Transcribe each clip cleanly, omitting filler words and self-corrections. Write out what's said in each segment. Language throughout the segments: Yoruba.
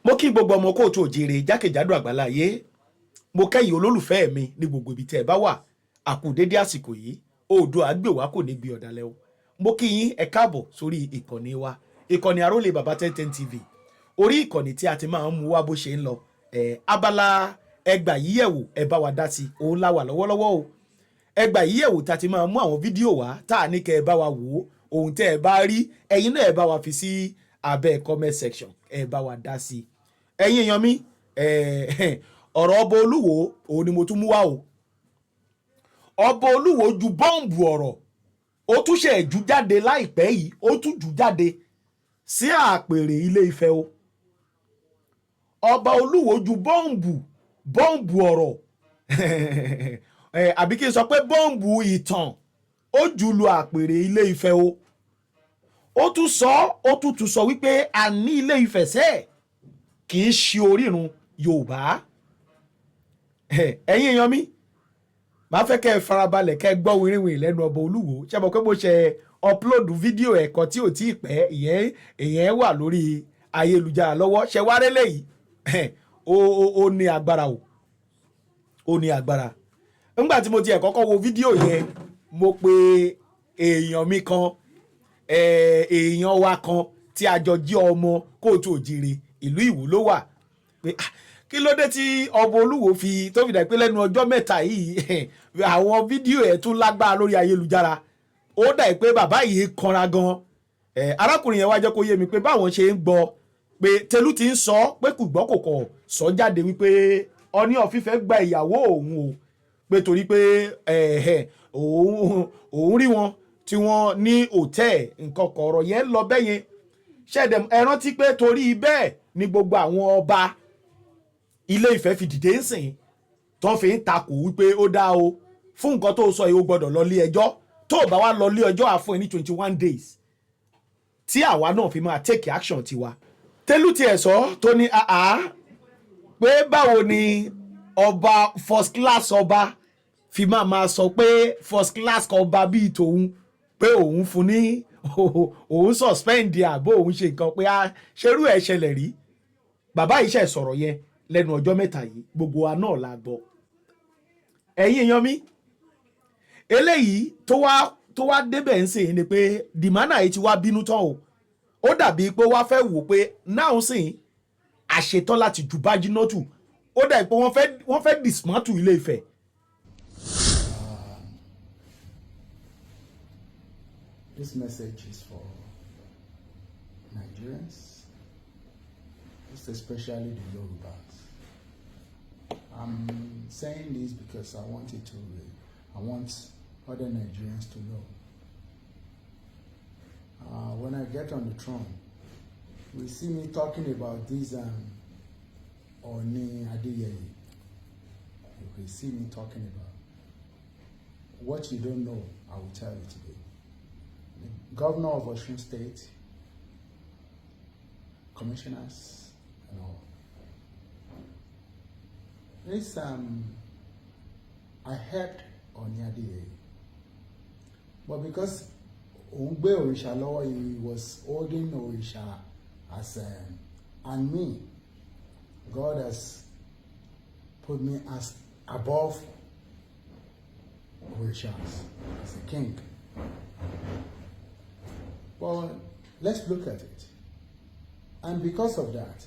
Mo kí gbogbo ọmọ káàárọ̀ oòjíire jákèjádò àgbáláyé. Mo kẹ́yìn olólùfẹ́ mi ní gbogbo ibi tẹ́ ẹ bá wà. Àkú dédé àsìkò yìí. Oòduà á gbè wá, kò ní gbé ọ̀dàlẹ̀ o. Mo kí yín, ẹ káàbọ̀ sórí ìkànnì wa, ìkànnì Àrólé Bàbá 1010 TV, orí ìkànnì tí a ti máa ń mú wá bó ṣe ń lọ. Ẹ abala ẹgbà yíyẹ̀wò, ẹ bá wa dá sí, òun la wà lọ́wọ́lọ́wọ́ o. Ẹgbà yíyẹ̀wò tá a ti máa mú àwọn fídíò wá, tá a ní kẹ́ ẹ bá wa wò ó. Ohun tẹ́ ẹ bá rí, ẹ̀yin náà ẹ bá wa fi sí abẹ́ comment section, ẹ bá wa dá sí. Ẹ̀yin èèyàn mi, ọ̀rọ̀ ọba Olúwo òun ni mo tún mú wá o. Ọba Olúwo ju bọ́ǹbù ọ̀rọ̀, ó tún ṣe jù jáde láìpẹ́ yìí. Ó tún jù jáde sí àpèrè Ilé Ifẹ̀ o. Ọba Olúwo ju bọ́ǹbù ọ̀rọ̀, àbí kí n sọ pé bọ́ǹbù ìtàn, ó jù lu àpèrè Ilé Ifẹ̀ o. Ó tún sọ, ó tún sọ wípé àní Ilé Ifẹ̀ sẹ́ẹ̀ kì í ṣe orírun Yorùbá. Ẹ̀yin èèyàn mi, màá fẹ́ kẹ́ ẹ farabalẹ̀, kẹ́ ẹ gbọ́ wìrìwìrì lẹ́nu ọba Olúwo. Ṣé mo pé mo ṣe upload fídíò ẹ̀kọ́ tí ò tí ì pẹ́, ìyẹn wà lórí ayélujára lọ́wọ́. Ṣe wá rélé yìí, ó ní agbára o, ó ní agbára. Nígbà tí mo tiẹ̀ kọ́kọ́ wo fídíò yẹn, mo pe èèyàn mi kan, èèyàn wa kan tí a jọ jí ọmọ káàárọ̀ oòjíire, ìlú Ìwó ló wà, pé kí ló dé tí ọba Olúwo fi tó fi dà pé lẹ́nu ọjọ́ mẹ́ta yìí, àwọn fídíò ẹ̀ tún lágbára lórí ayélujára? Ó dà pé bàbá yìí kanra gan. Arákùnrin yẹn wá jẹ́ kó yé mi pé báwọn ṣe ń gbọ́ pé Tẹ̀lú ti ń sọ pé kò gbọ́, kò kọ̀ sọ jáde wípé Ọọ̀ni of Ifẹ̀ gba ìyàwó òun o, pé torí pé òun rí wọn tí wọ́n ní hòtẹ́ẹ̀ nǹkan kọ̀ọ̀rọ̀ yẹn lọ bẹ́yẹn. Ṣẹ̀dẹ̀ ẹ rántí pé torí bẹ́ẹ̀ ni gbogbo àwọn ọba Ilé Ifẹ̀ fi dìde ń sìn tó fi ń takò wípé ó dá o, fún nǹkan tó sọ yìí, ó gbọ́dọ̀ lọ ilé ẹjọ́. Tó o bá wá lọ ilé ẹjọ́, àfún ẹ ní 21 days tí àwa náà fi máa take action tiwa. Tẹ́lú tiẹ̀ sọ tó ní àá pé báwo ni ọba, first class ọba, fi máa sọ pé first class ọba bíi tòun, pé òun fún ní, òun suspend àbó òun ṣe nǹkan, pé ṣerú ẹ̀ ṣẹlẹ̀ rí? Bàbá yìí ṣe sọ̀rọ̀ yẹn lẹ́nu ọjọ́ mẹ́ta yìí, gbogbo wa náà la gbọ́. Ẹ̀yin èèyàn mi, eléyìí tó wá débẹ̀ ń sìn ni pé dìmánà yìí ti wá bínú tán o. Ó dàbí pé wá fẹ́ wò pé náà sìn àṣetán láti ju bájínọ́tù. Ó dàbí pé wọ́n fẹ́ dismantle Ilé Ifẹ̀. This message is for Nigerians, most especially the Yorubas. I'm saying this because I want other Nigerians to know. When I get on the throne, you will see me talking about this Oni Adeyeye. You will see me talking about what you don't know. I will tell you today. The governor of Osun State, commissioners, and all. This I helped Oni Adeyeye, but because òun gbé òrìṣà lọ́wọ́, he was holding òrìṣà as and me, God has put me as above orishas, as a king. Well, let's look at it. And because of that,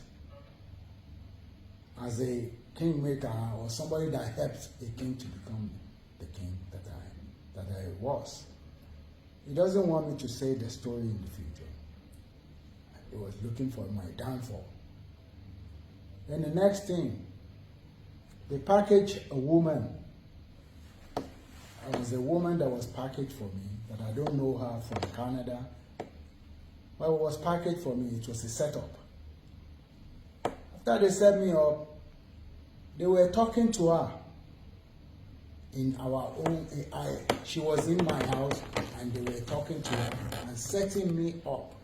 as a kingmaker or somebody that helped a king to become the king that I was, he doesn't want me to say the story in the future. He was looking for my downfall. Then the next thing, they packaged a woman. It was a woman that was packaged for me, but I don't know her, from Canada. But it was packaged for me, it was a setup. After they set me up, they were talking to her in our own. She was in my house and they were talking to her and setting me up.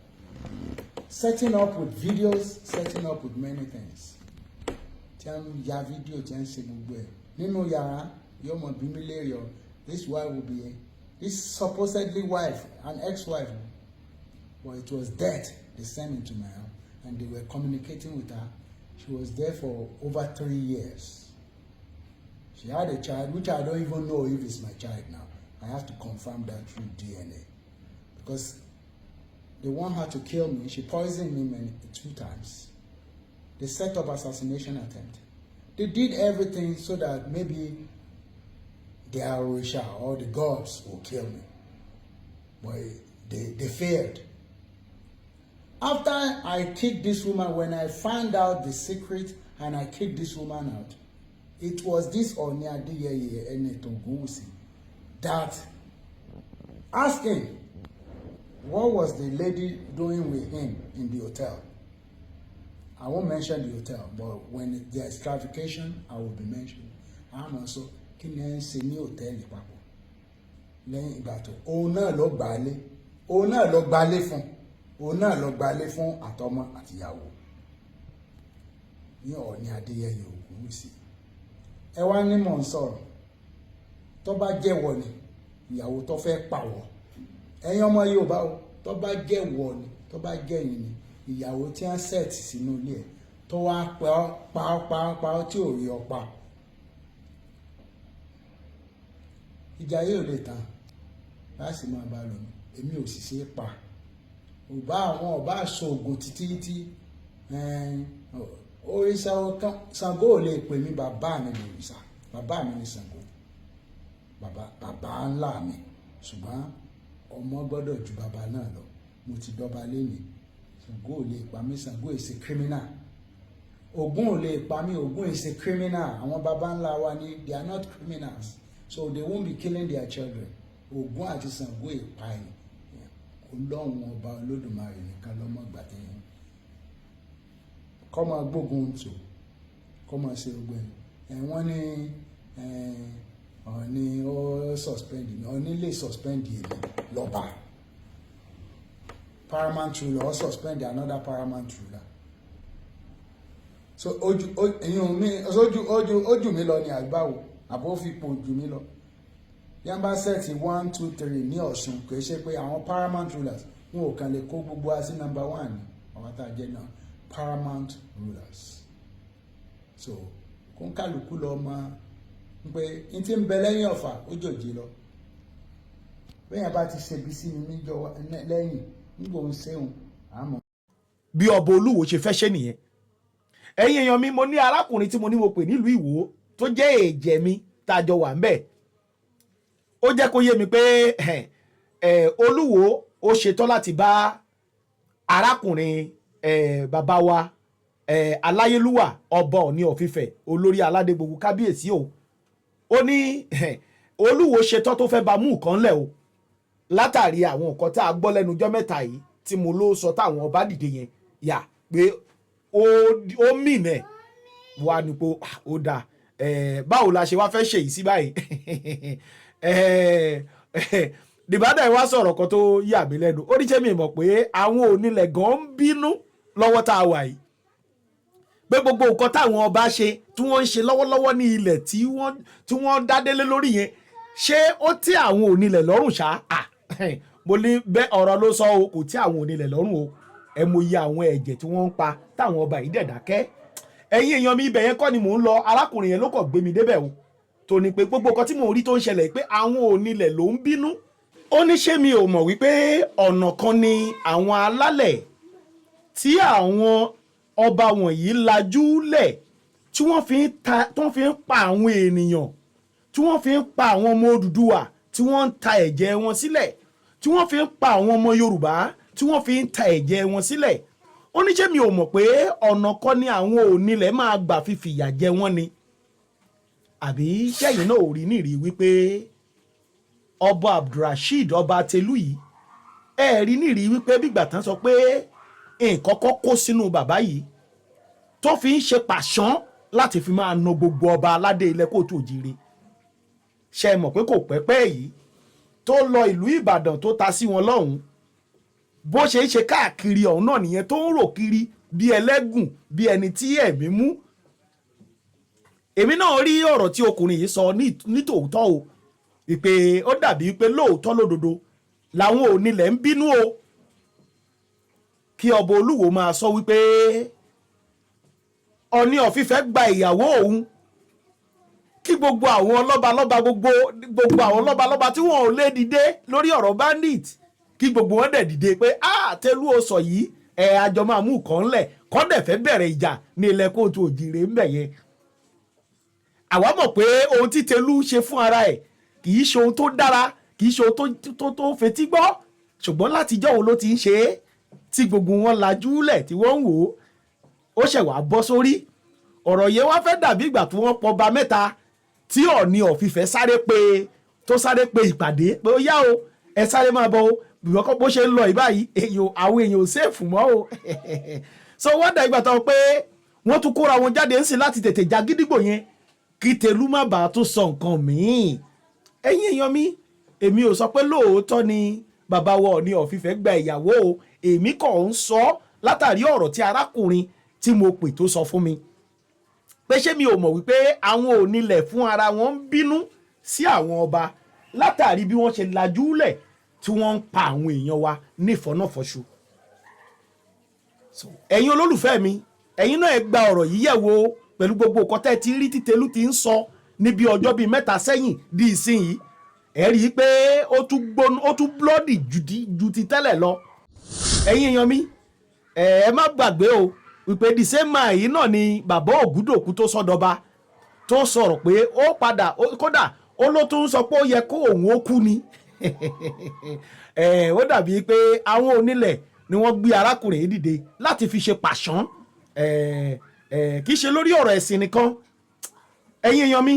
Setting up with videos, setting up with many things. Tí wọ́n ń ya fídíò, tí wọ́n ń ṣe gbogbo ẹ̀ nínú yàrá, yóò mọ̀ bí mi léèrè ọ. This wife will be this supposedly wife, an ex-wife, but it was death they sent into my house, and they were communicating with her. She was there for over 3 years. She had a child, which I don't even know if it's my child now. I have to confirm that through DNA. Because they want her to kill me. She poisoned me many, two times. They set up assassination attempt. They did everything so that maybe the Orisha or the gods will kill me. But they failed. After I kicked this woman, when I found out the secret and I kicked this woman out, it was this Oni Adeyeye Enitan Ogunwusi that asked him what was the lady doing with him in the hotel. I won't mention the hotel, but when there is clarification, I will be mentioning. Àmọ́ sọ kí ni ẹ ń ṣe ní hòtẹ́ẹ̀lì papọ̀ lẹ́yìn ìgbà tó òun náà ló gbà á lé, òun náà ló gbà á lé fún, òun náà ló gbà á lé fún àtọmọ àtìyàwó ní Ọọ̀ni Adéyẹyè Ògúnwùsì. Ẹ wá ní mò ń sọ̀rọ̀. Tó bá jẹ́wọ́ ni ìyàwó tó fẹ́ pàwọ́, ẹ̀yin ọmọ Yorùbá o, tó bá jẹ́wọ́ ni, tó bá jẹ́yìn ni ìyàwó tí wọ́n set sínú ilé ẹ̀ tó wá pa ọ́ pa ọ́ pa ọ́ pa ọ́ tí ò rí ọ pa, ìjà yóò lè tán láti máa bá lọ. Èmi ò sì ṣe é pa ọba, àwọn ọba aṣọ ògùn títí tí òrìṣà ọ̀kan Ṣàngó ò lè pè mí. Bàbá mi lè òrìṣà, bàbá mi ní Ṣàngó, bàbá bàbá ńlá mi. Ṣùgbọ́n ọmọ gbọ́dọ̀ ju bàbá náà lọ. Mo ti dọ́ba lénìí. Ṣàngó ò lè pa mí. Ṣàngó is a criminal. Ògún ò lè pa mí. Ògún is a criminal. Àwọn baba ńlá wa ni, they are not criminals, so they won't be killing their children. Ògún àti Ṣàngó ìpa ẹ̀, Ọlọ́run Ọba Olódùmarè nìkan lọ́mọ gbàtẹ́yìn kọ́ máa gbógun tò kọ́ máa ṣe gbogbo ẹ̀. Wọ́n ní Ọọ̀ni ó suspend mi. Ọọ̀ni lè suspend èmi lọ́ba paramount ruler or suspend another paramount ruler? So ojú ẹ̀yin mi ojú ojú ojú mi lọ ní àgbáwo àbó fipò jù mí lọ. Yẹn bá set one two three ní Ọ̀ṣun, kì í ṣe pé àwọn paramount rulers wọn ò kàn lè kó gbogbo wa sí number one ní àwọn tá a jẹ́ náà paramount rulers. So kó ń kálukú lọ mọ pé n ti ń bẹ lẹ́yìn ọ̀fà ó jòjì lọ. Bẹ́ẹ̀ bá ti ṣebi sí mi níjọ lẹ́yìn nígbà òun ṣéun àmọ́. Bí ọba Olúwo ṣe fẹ́ ṣe nìyẹn. Ẹ̀yin èèyàn mi, mo ní arákùnrin tí mo ní mo pè nílùú Ìwó tó jẹ́ èjẹ̀ mi tá a jọ wà ńbẹ̀. Ó jẹ́ kó yé mi pé Olúwo ó ṣetán láti bá arákùnrin bàbá wa aláyélúwà ọba Ọọ̀ni of Ifẹ̀, olórí aládé gbogbo, kábíyèsí o. Ó ní Olúwo ṣetán tó fẹ́ bá mú nǹkan lẹ̀ o, látàrí àwọn nǹkan tá a gbọ́ lẹ́nu ọjọ́ mẹ́ta yìí tí mo ló sọ táwọn ọba dìde yẹn yà pé ó mìnà wà nípò ó dáa. Báwo la ṣe wá fẹ́ ṣèyí sí báyìí? Dìbàdàn wá sọ̀rọ̀ kan tó yà mí lẹ́nu. Ó ní ṣé mi mọ̀ pé àwọn onílẹ̀ gan ń bínú lọ́wọ́ tá a wà yìí, pé gbogbo nǹkan táwọn ọba ṣe tí wọ́n ń ṣe lọ́wọ́lọ́wọ́ ní ilẹ̀ tí wọ́n dádélé lórí yẹn, ṣé ó tí àwọn onílẹ̀ lọ́rùn ṣá? Mo ní bẹ́ẹ̀, ọ̀rọ̀ ló sọ o, kò tí àwọn onílẹ̀ lọ́rùn o. Ẹ mọ iye àwọn ẹ̀jẹ̀ tí wọ́n ń pa táwọn ọba yìí dẹ̀ dákẹ́. Ẹ̀yin èèyàn mi, ibẹ̀ yẹn kọ́ ni mò ń lọ. Arákùnrin yẹn ló kàn gbé mi débẹ̀ o, tó ní pé gbogbo nǹkan tí mò ń rí tó ń ṣẹlẹ̀, pé àwọn onílẹ̀ ló ń bínú. Ó ní ṣé mi ò mọ̀ wípé ọ̀nà kan ni àwọn alálẹ̀ tí àwọn ọba wọ̀nyí lajú lẹ̀ tí wọ́n fi ń ta, tí wọ́n fi ń pa àwọn ènìyàn, tí wọ́n fi ń pa àwọn ọmọ Odùduwà, tí wọ́n ń ta ẹ̀jẹ̀ wọn sílẹ̀, tí wọ́n fi ń pa àwọn ọmọ Yorùbá, tí wọ́n fi ń ta ẹ̀jẹ̀ wọn sílẹ̀. Ó ní ṣé mi ò mọ̀ pé ọ̀nà kan ni àwọn onílẹ̀ máa gbà fi fìyà jẹ wọ́n ni? Àbí sẹ́yìn náà ò rí nìrí wípé ọba Abdulrasheed, ọba Telu yìí, ẹ rí nìrí wípé bígbà tán sọ pé nǹkan kọ́ kó sínú bàbá yìí tó fi ń ṣe pàṣán láti fi máa na gbogbo ọba aládé ilẹ̀ kóòtù òjìire? Ṣe mọ̀ pé kò pẹ́pẹ́ yìí tó lọ ìlú Ìbàdàn tó ta sí wọn lọ́hùn-ún, bó ṣe ń ṣe káàkiri ọ̀hún náà nìyẹn, tó ń rò kiri bí ẹlẹ́gùn, bí ẹni tí ẹ̀mí mú. Èmi náà rí ọ̀rọ̀ tí ọkùnrin yìí sọ nítòótọ́ o, ìpè ó dàbí pé lóòótọ́ lódodo làwọn onílẹ̀ ń bínú o, kí ọba Olúwo máa sọ wípé Ọọ̀ni of Ifẹ̀ gba ìyàwó òun, kí gbogbo àwọn lọ́balọ́ba, gbogbo àwọn lọ́balọ́ba tí wọ́n ò lè dìde lórí ọ̀rọ̀ bandit, kí gbogbo wọn dẹ̀ dìde pé a Tẹ̀lú ó sọ yìí ẹ̀ àjọ máa mú kàn ńlẹ̀ kọ́ dẹ̀ fẹ́ bẹ̀rẹ̀ ìjà ní ilẹ̀ kóòtù òjìrè ńbẹ̀ yẹn. Àwa mọ̀ pé ohun tí Tẹ̀lú ṣe fún ara ẹ̀ kì í ṣe ohun tó dára, kì í ṣe ohun tó fetí gbọ́, ṣùgbọ́n látijọ́ òun ló ti ń ṣe é tí gbogbo wọn lajú lẹ̀ tí wọ́n ń wò ó. Ó ṣẹ̀ wá bọ́ sórí ọ̀rọ̀ yẹn, wá fẹ́ dàbí ìgbà tí wọ́n pọba mẹ́ta tí Ọọ̀ni of Ifẹ̀ sáré pé tó sáré pé ìpàdé pé ó yá o, ẹ sáré máa bọ̀ o, bìbọ́kọ́ bó ṣe ń lọ ìbáyìí, èèyàn àwọn èèyàn ò safe mọ́ o. So wọ́n dà ìgbà tó pé wọ́n tún kóra wọn jáde ń sìn láti tètè já gídígbò yẹn kí Tẹ̀lú má bàa tún sọ nǹkan míì. Ẹ̀yin èèyàn mi, èmi ò sọ pé lóòótọ́ ni bàbá wa Ọọ̀ni of Ifẹ̀ gba ìyàwó o. Èmi kàn ń sọ látàrí ọ̀rọ̀ tí arákùnrin tí mo pè tó sọ fún mi pé ṣé mi ò mọ̀ wípé àwọn onílẹ̀ fún ara wọn ń bínú sí àwọn ọba látàrí bí wọ́n ṣe lajúlẹ̀ tí wọ́n ń pa àwọn èèyàn wa nífọ̀nàfọ̀ṣù. So ẹ̀yin olólùfẹ́ mi, ẹ̀yin náà ẹ gba ọ̀rọ̀ yìí yẹ̀ wò pẹ̀lú gbogbo nǹkan tẹ́ ẹ ti rí tí Tẹ̀lú ti ń sọ níbi ọjọ́ bíi 3 sẹ́yìn di ìsinyìí. Ẹ rí i pé ó tún gbóná, ó tún bloody ju ti tẹ́lẹ̀ lọ. Ẹ̀yin èèyàn mi, ẹ má gbàgbé o wípé the same man yìí náà ni bàbá Ògúndòkú tó sọdọba tó sọ̀rọ̀ pé ó padà, kódà ó ló tún sọ pé ó yẹ kó òun ó kú ni. Ó dàbí pé àwọn onílẹ̀ ni wọ́n gbé arákùnrin yìí dìde láti fi ṣe pàṣán, kì í ṣe lórí ọ̀rọ̀ ẹ̀sìn nìkan. Ẹ̀yin èèyàn mi,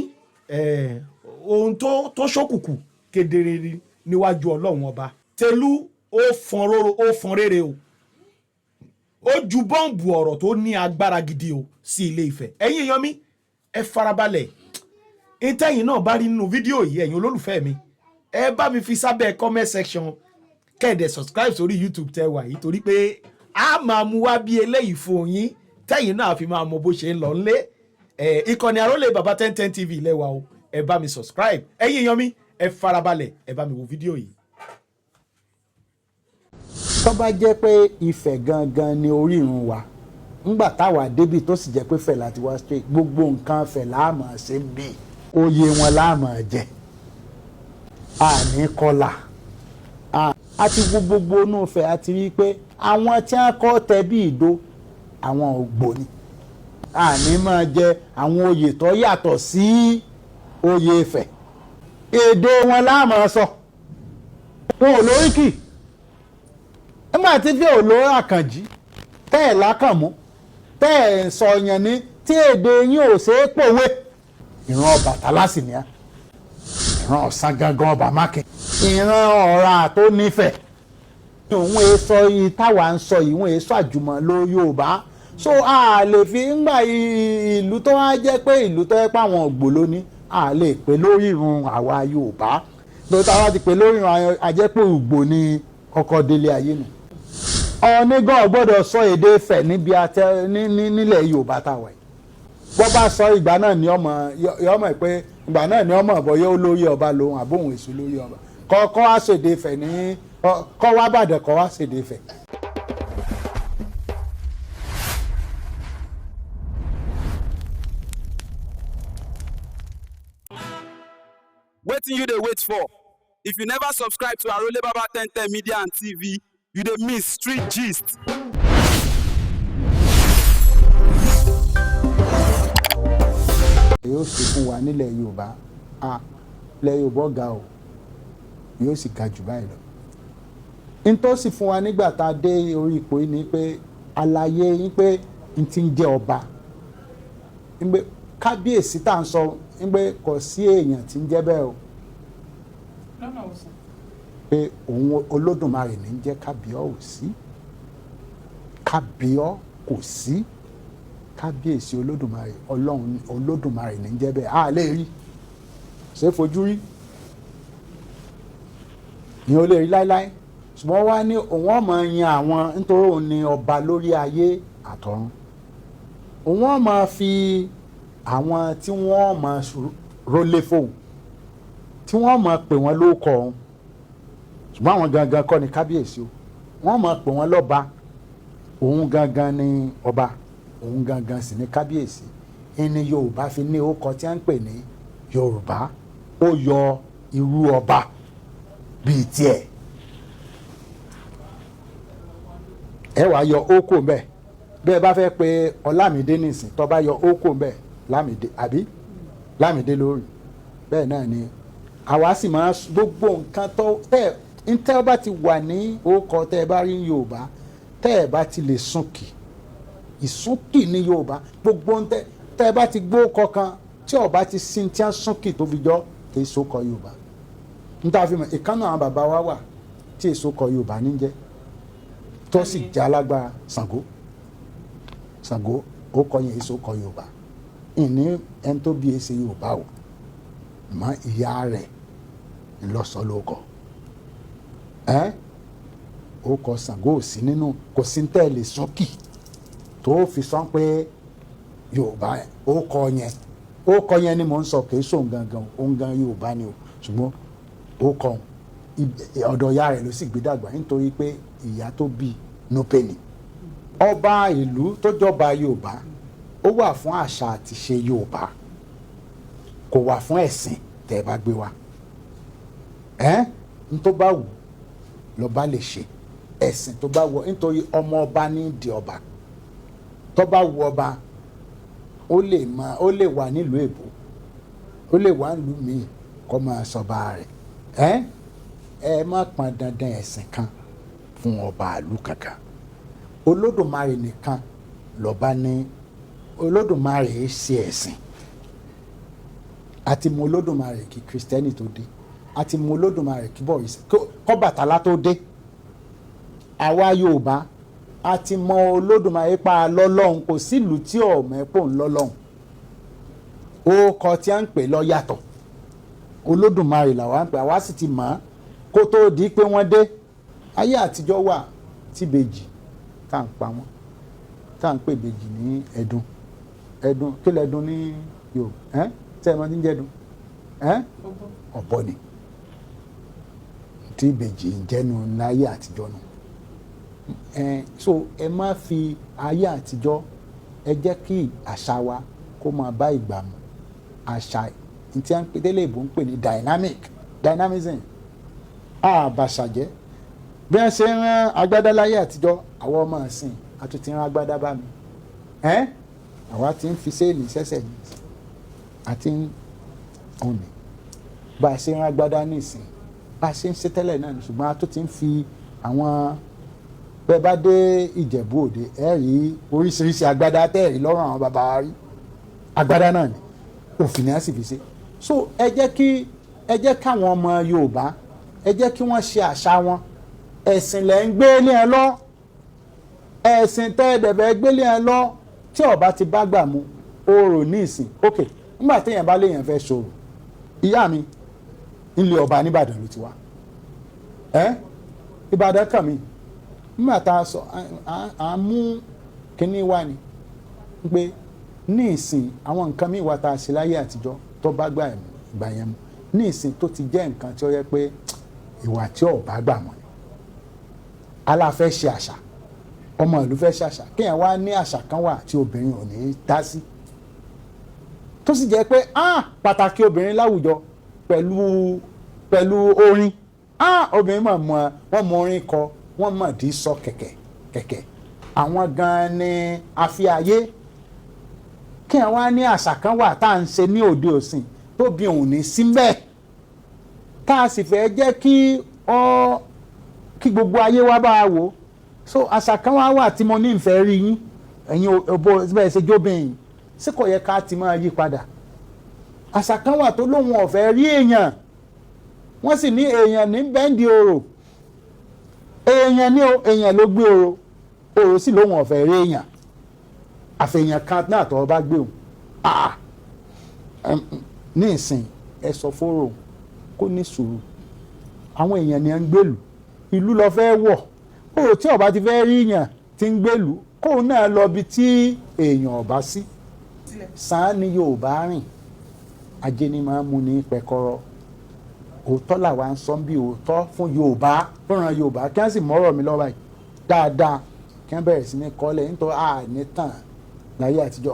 ohun tó ṣókùnkùn kedere ni níwájú Ọlọ́run Ọba. Tẹ̀lú ó fọn róró, ó fọn rere o, ó ju bọ́ǹbù ọ̀rọ̀ tó ní agbára gidi o sí Ilé Ifẹ̀. Ẹ̀yin èèyàn mi, ẹ farabalẹ̀. Ìtẹ̀yìn náà bá rí nínú fídíò yìí, ẹ̀yin olólùfẹ́ mi, ẹ bá mi fi sábẹ́ comment section, kẹ́ẹ̀dẹ̀ subscribe sórí YouTube tẹ́ wà yìí, torí pé a máa mú wá bí eléyìí fún yín tẹ́yìn náà fi máa mọ bó ṣe ń lọ ńlé. Ìkànnì Àrólé Bàbá 1010 TV lẹ́wà o, ẹ bá mi subscribe. Ẹ̀yin èèyàn mi, ẹ farabalẹ̀, ẹ bá mi wo fídíò yìí. Tó bá jẹ́ pé Ifẹ̀ gangan ni orírun wa ńgbà táwa débi, tó sì jẹ́ pé Ifẹ̀ láti wá straight, gbogbo nǹkan Ifẹ̀ la máa ṣe bí oyè wọn la máa jẹ, àní kọlà. A ti wo gbogbo inú Ifẹ̀, a ti rí i pé àwọn tí wọ́n kọ́ tẹ bí ìdó àwọn ògbóni, àní máa jẹ àwọn oyè tó yàtọ̀ sí oyè Ifẹ̀. Èdè wọn la máa sọ, wọn ò lóríkì. Nígbà tí fi òlò Àkànjí tẹ́ ẹ̀ lákànmú tẹ́ ẹ̀ sọ yẹn ní tí èdè yín ò ṣeé pòwe. Ìran Ọbàtálá sì ni á, ìran Ọ̀sán gangan ọba Mákin, ìran Ọ̀rà tó nífẹ̀ẹ́. Òun èé sọ yìí táwa ń sọ yìí, òun èé sọ àjùmọ̀ ló Yorùbá. So a lè fi ńgbà ìlú tó wá jẹ́ pé ìlú tó yẹ pé àwọn ògbò lóní, a lè pè lórí irun àwa Yorùbá. Lóòótọ́ àwa ti pè lórí irun ajẹ́pẹ́ ògbò ní ọkọ̀ délé ayé nù. Ọọ̀ni gan gbọ́dọ̀ sọ èdè Ifẹ̀ níbi atẹ nílẹ̀ Yorùbá táwa yìí. Bọ́ bá sọ, ìgbà náà ni ọmọ yọmọ pé ìgbà náà ni ọmọ bọ́yá olórí ọba lòun àbóhùn èso lórí ọba kọ́ wá ṣèdè Ifẹ̀ ní kọ́ wá Bàdàn kọ́ wá ṣèdè Ifẹ̀. Wetin you dey wait for? If you never subscribe to Arole Baba 1010 Media and TV, you dey miss street gist. Yóò ṣe fún wa nílẹ̀ Yorùbá, a ilẹ̀ Yorùbá ga o, yóò sì ga jù báyìí lọ. N tó sì fún wa nígbà tá a dé orí ipò yìí ni pé àlàyé yín pé n ti ń jẹ́ ọba, ń pé kábíyèsí tá à ń sọ, ń pé kò sí èèyàn tí ń jẹ́ bẹ́ẹ̀ o. Lọ́nà òsàn. Pé òun Olódùmarè ní ń jẹ́ kábíyèsí, kábíyọ̀ kò sí kábíyèsí Olódùmarè, Ọlọ́run Olódùmarè ní ń jẹ́ bẹ́ẹ̀. A lè rí ṣé fojú rí ni ó lè rí láéláé, ṣùgbọ́n wá ní òun ọmọ yan àwọn nítorí òun ni ọba lórí ayé àtọ̀run. Òun ọmọ fi àwọn tí wọ́n mọ rólé fóun, tí wọ́n mọ pè wọ́n lóko ọ̀hún, ṣùgbọ́n àwọn gangan kọ́ ni kábíyèsí o, wọ́n mọ pè wọ́n lọ́ba, òun gangan ni ọba. Òun gangan sì ní kábíyèsí. Ẹni Yorùbá fi ní orúkọ tí wọ́n ń pè ní Yorùbá. Ó yọ irú ọba bíi tiẹ̀. Ẹ wàá yọ ókò mbẹ. Bẹ́ẹ̀ bá fẹ́ pe Ọlámídé nìsín, tó bá yọ ókò mbẹ, Lámìdé àbí Lámìdé lórí. Bẹ́ẹ̀ náà ni àwa sì máa gbogbo nǹkan tó tẹ́ ntẹ́ bá ti wà ní orúkọ tẹ́ ẹ bá rí ní Yorùbá, tẹ́ ẹ bá ti lè súnkì, ìsúnkì ní Yorùbá. Gbogbo ntẹ́ tẹ́ ẹ bá ti gbó kọkan tí ọba ti sin tí a súnkì tó fi jọ kì í sókọ Yorùbá. Níta fi mọ̀, ìkànnì àwọn bàbá wa wà tí èso kọ Yorùbá ní jẹ́, tó sì jẹ́ alágbára. Ṣàngó, Ṣàngó ó kọ yẹn, èso kọ Yorùbá. Ìní ẹni tó bí èsè Yorùbá o, mọ ìyá rẹ̀ ńlọsọ ló kọ ẹ. Ó kọ Ṣàngó ò sí nínú, kò sí ń tẹ̀lé sọ́kì tó fi sọ pé Yorùbá. Ó kọ yẹn, ó kọ yẹn ni mò ń sọ, kì í sóun gangan, òun gan Yorùbá ni o, ṣùgbọ́n ó kọ ọ̀dọ̀ ìyá rẹ̀ ló sì gbé dàgbà, nítorí pé ìyá tó bí Núpé ni. Ọba ìlú tó jọba Yorùbá, ó wà fún àṣà àti ṣe Yorùbá, kò wà fún ẹ̀sìn tẹ́ ẹ bá gbé wa. Ẹ́ n tó bá wù lọ́ba lè ṣe, ẹ̀sìn tó bá wù, nítorí ọmọ ọba ní di ọba. Tó bá wù ọba, ó lè máa, ó lè wà nílùú èbó, ó lè wà nílùú míì kó máa sọba rẹ̀. Ẹ́ ẹ má pọn dandan ẹ̀sìn kan fún ọba ìlú kankan. Olódùmarè nìkan lọ́ba ní. Olódùmarè ṣe ẹ̀sìn. Àti mọ Olódùmarè kí Kristẹni tó dé, àti mọ Olódùmarè kí bọ̀rìṣà kọ́bàtálá tó dé. Àwa Yorùbá àti mọ Olódùmarè pa lọ́lọ́hun. Kò sílùú tí ọ̀mọ̀ ẹ̀pọ̀ ń lọ́lọ́hun. Ó kọ tí a ń pè lọ yàtọ̀. Olódùmarè làwa ń pè, àwa sì ti mọ̀ ọ́n kó tó di pé wọ́n dé. Ayé àtijọ́ wà tí ìbejì tá à ń pa wọ́n, tá à ń pè ìbejì ní ẹ̀dùn. Ẹ̀dùn kí lẹ́dùn ní Yorùbá ẹ́ tẹ́ ẹ máa ti ń jẹ́dùn ẹ́? Ọ̀bọ ni tí ìbejì ń jẹ́nu láyé àtijọ́ nù. Ẹ so ẹ má fi ayé àtijọ́, ẹ jẹ́ kí àṣà wa kó máa bá ìgbà mu. Àṣà tí a ń pè tẹ́lẹ̀ ìbò ń pè ní dynamic, dynamism. Àbàṣàjẹ́ bí wọ́n ṣe ń rán agbádá láyé àtijọ́, àwọn ọmọ ìsìn àtúntì ń rán agbádá bá mi ẹ́. Àwa ti ń fi séènì sẹ́sẹ̀ ní àti ń òní bá a ṣe ń rán agbádá ní ìsìn, bá a ṣe ń ṣe tẹ́lẹ̀ náà, ṣùgbọ́n a tún ti ń fi àwọn. Bẹ́ẹ̀ bá dé Ìjẹ̀bú Òde, ẹ rí oríṣiríṣi agbádá tẹ́ ẹ rí lọ́rùn àwọn bàbá wa rí. Agbádá náà ni òfin náà sì fi ṣe. So ẹ jẹ́ kí, ẹ jẹ́ káwọn ọmọ Yorùbá, ẹ jẹ́ kí wọ́n ṣe àṣà wọn. Ẹ̀sìn lẹ̀ ń gbé lé ẹ lọ, ẹ̀sìn tẹ́ ẹ dẹ̀bẹ̀ gbé lé ẹ lọ tí ọba ti bá gbà mu orò ní ìsìn. Ok, nígbà téèyàn bá léèyàn fẹ́ ṣòro, ìyá mi nílé ọba nìbàdàn ló ti wá. Ẹ Ìbàdàn kàn mí nígbà tá a sọ à ń mú kínní wá ni pé ní ìsìn àwọn nǹkan míì wá tá a ṣe láyé àtijọ́ tó bá gbà ìgbà yẹn mu, ní ìsìn tó ti jẹ́ nǹkan tí ó yẹ pé ìwà tí ò bá gbà mọ́ ni. Aláfẹ́ ṣe àṣà, ọmọ ìlú fẹ́ ṣàṣà, kéèyàn wá ní àṣà kan wà tí obìnrin ò ní í dá sí, tó sì jẹ́ pé pàtàkì obìnrin láwùjọ pẹ̀lú orin. Obìnrin mọ̀ mọ̀, wọ́n mọ orin kọ, wọ́n mọ̀ dí sọ kẹ̀kẹ́ kẹ̀kẹ́, àwọn gan-an ni àfi ayé. Kéèyàn wá ní àṣà kan wà tá à ń ṣe ní òde òsìn tóbi òun ní síbẹ̀, tá a sì fẹ́ jẹ́ kí ọ kí gbogbo ayé wa bá a wò. So àṣà kan wá wà tí mo ní ìfẹ́ rí yín, ẹ̀yin òbó bẹ́ẹ̀ ṣe jóbìnrin, ṣé kò yẹ ká ti máa yí padà? Àṣà kan wà tó lóun ọ̀fẹ́ rí èèyàn, wọ́n sì ní èèyàn ní bẹ́ńdì orò, èèyàn ní o, èèyàn ló gbé orò, orò sì lóun ọ̀fẹ́ rí èèyàn, àfẹ̀yàn kan náà tó bá gbé òun. Ní ìsìn ẹ sọ fóró kó ní sùúrù, àwọn èèyàn ni à ń gbèlú, ìlú lọ fẹ́ wọ̀. Kó tí ọba ti fẹ́ rí èèyàn tí ń gbèlú, kóun náà lọ bí tí èèyàn ọba sí. Sàn ni Yorùbá rìn, ajé ni máa ń mú ní pẹ̀kọ́rọ́. Òótọ́ làwa ń sọ bí òótọ́ fún Yorùbá, fúnra Yorùbá kí wọ́n sì mọ́rọ̀ mi lọ́wọ́ báyìí dáadáa, kí wọ́n bẹ̀rẹ̀ sí ní kọ́lẹ̀, nítorí àní tàn. Láyé àtijọ́,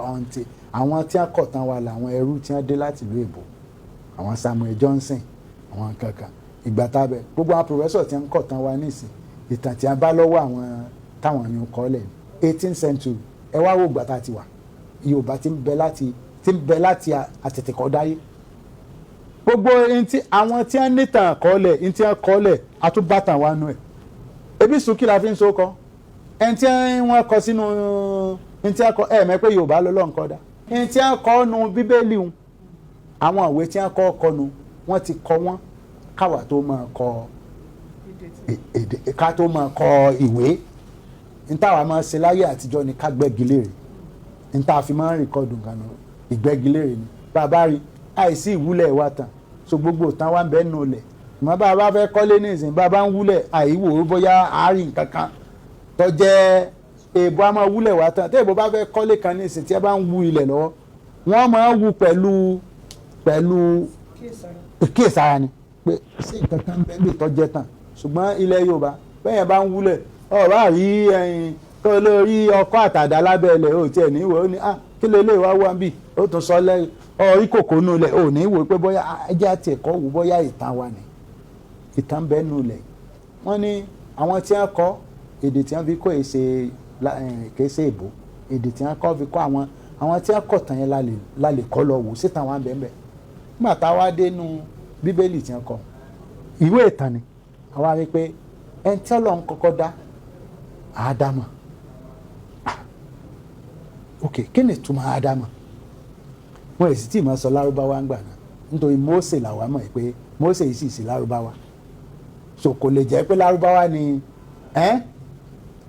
àwọn tí wọ́n kọ̀ tán wa làwọn ẹrú tí wọ́n dé láti ìlú èbó, àwọn Samuel Johnson, àwọn kankan ìgbà tábẹ̀. Gbogbo àwọn professor tí wọ́n kọ̀ tán wa nísìn, ìtàn tí wọ́n bá lọ́wọ́ àwọn táwọn ni kọ́ lẹ̀ 18th century. Ẹ wá wo ìgbà tá a ti wà, Yorùbá ti ń bẹ láti ti ń bẹ láti àtètèkọ́dáyé. Gbogbo ntí àwọn tí wọ́n nítàn kọ́lẹ̀, ntí wọ́n kọ́lẹ̀, àtúbàtàn wa nù ẹ̀. Ebi sùkí la fi ń so kọ́ ẹni tí wọ́n kọ sínú ntí wọ́n kọ ẹ̀ mẹ́ pé Yorùbá lọ́lọ́ nǹkan dá ntí wọ́n kọ́ nu Bíbélì ń, àwọn ìwé tí wọ́n kọ́ kọ́ nu, wọ́n ti kọ́ wọ́n káwa tó máa kọ èdè, ká tó máa kọ ìwé. Ntàwa máa ṣe láyé àtijọ́ ni ká gbẹ́gi léèrè. Ntàwa fi máa ń record nǹkan nù, ìgbẹ́gi léèrè ni bàbá rí àìsí ìwúlẹ̀ wa tán. So gbogbo ìtàn wa ń bẹ nù lẹ̀. Ìmọ̀ bá a bá fẹ́ kọ́lé ní ìsìn, bá a bá ń wúlẹ̀, àìwò bóyá àárín nǹkan kan tó jẹ́ èèbó a máa wúlẹ̀ wá tán. Tí èèbó bá fẹ́ kọ́lé kan ní ìsìn, tí ẹ bá ń wú ilẹ̀ lọ́wọ́, wọ́n máa ń wú pẹ̀lú kíyèsára ni pé ṣé nǹkan kan bẹ́ẹ̀ bí tó jẹ́ tán. Ṣùgbọ́n ilẹ̀ Yorùbá bẹ́ẹ̀ yẹn bá ń wúlẹ̀, ọ̀rọ̀ àrí ẹyin tó lórí ọkọ̀ àtàdá lábẹ́ ilẹ̀ ò tiẹ̀ ní ìwé, ó ní ah, kí lè lè wá wá bí ó tún sọ lẹ́yìn ọ̀rí kòkó nù lẹ̀, ò ní wò pé bóyá ẹjẹ́ àti ẹ̀kọ́ wò bóyá ìtàn wa ni ìtàn bẹ́ẹ̀ nù lẹ̀. Wọ́n ní àwọn tí wọ́n kọ́ èdè tí wọ́n fi kọ́ èsè kèsè èbó, èdè tí wọ́n kọ́ fi kọ́ àwọn tí wọ́n kọ̀ tán yẹn lálẹ́ kọ́ lọ wò síta wọn bẹ́ẹ̀ bẹ́ẹ̀. Nígbà táwa dé nu Bíbélì tí wọ́n kọ ìwé ìtàn ni, àwa rí pé ẹni tí Ọlọ́run kọ́kọ́ dá, Ádámà. Ok, kí ni ìtumọ̀ Ádámà? Wọ́n èsì tí ì máa sọ Lárúbáwá ń gbà náà, nítorí Mósè làwa mọ̀ pé Mósè yìí sì sí Lárúbáwá, so kò lè jẹ́ pé Lárúbáwá ni ẹ́n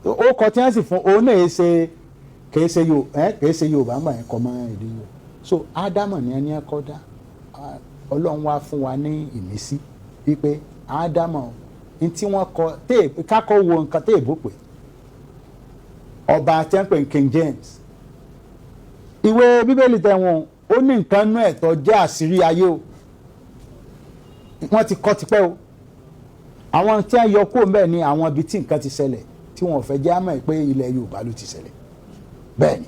ó kọ tí wọ́n sì fún òun náà ṣe kìí ṣe kìí ṣe Yorùbá ń gbà yẹn kọ́ mọ́ èdè Yorùbá. So Ádámà ni ẹni ẹ̀kọ́ dá. Ọlọ́run wá fún wa ní ìmísí wípé Ádámà ní tí wọ́n kọ kákọ́ wo nǹkan téèbó pè ọba tí wọ́n pè ní King James, ìwé Bíbélì tẹ̀wọ̀n, ó ní nǹkan nú ẹ̀ tó jẹ́ àṣírí ayé o. Wọ́n ti kọ́ tipẹ́ o. Àwọn tí wọ́n yọ kúrò ńbẹ̀ ni àwọn ibi tí nǹkan ti ṣẹlẹ̀ tí wọ́n fẹ́ jẹ́ àmọ́ pé ilẹ̀ Yorùbá ló ti ṣẹlẹ̀. Bẹ́ẹ̀ ni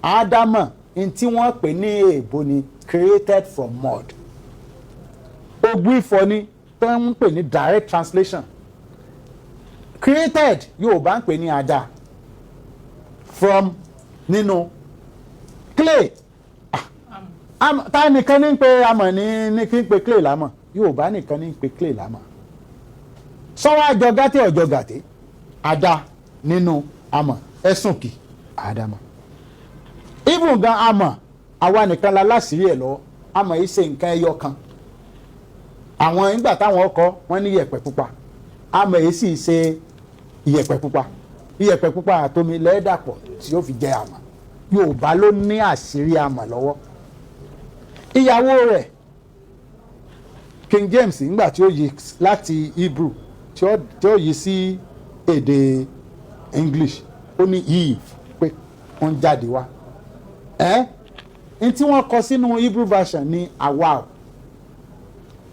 Ádámà ní tí wọ́n pè ní èèbó ni created from mud. Ogun ìfọ̀ ni tó ń pè ní direct translation. Created, Yorùbá ń pè ní àdá, from nínú, clay. Ta nìkan ní ń pe amọ̀ ní kí n pe clay lámọ̀? Yorùbá nìkan ní ń pe clay lámọ̀. Sọ́wọ́ àjọ gàtẹ́, ọ̀jọ̀ gàtẹ́, àdá nínú amọ̀, ẹ̀sùn kì àdámọ̀. Even gan amọ̀, àwa nìkan la láṣìírí ẹ̀ lọ́wọ́. Amọ̀ yìí ṣe nǹkan ẹyọ kan. Àwọn nígbà táwọn ọkọ wọn ní iyẹ̀pẹ̀ pupa, amọ̀ yìí sì ṣe iyẹ̀pẹ̀ pupa. Iyẹ̀pẹ̀ pupa àtomi lẹ́ẹ̀dàpọ̀ tí ó fi jẹ àmọ̀. Yorùbá ló ní àṣírí amọ̀ lọ́wọ́. Ìyàwó rẹ̀, King James, nígbà tí ó yí láti Hebrew tí ó yí sí èdè English, ó ní Eve, pé wọ́n jáde wá ẹ́. N tí wọ́n kọ sínú Hebrew version ní àwa o,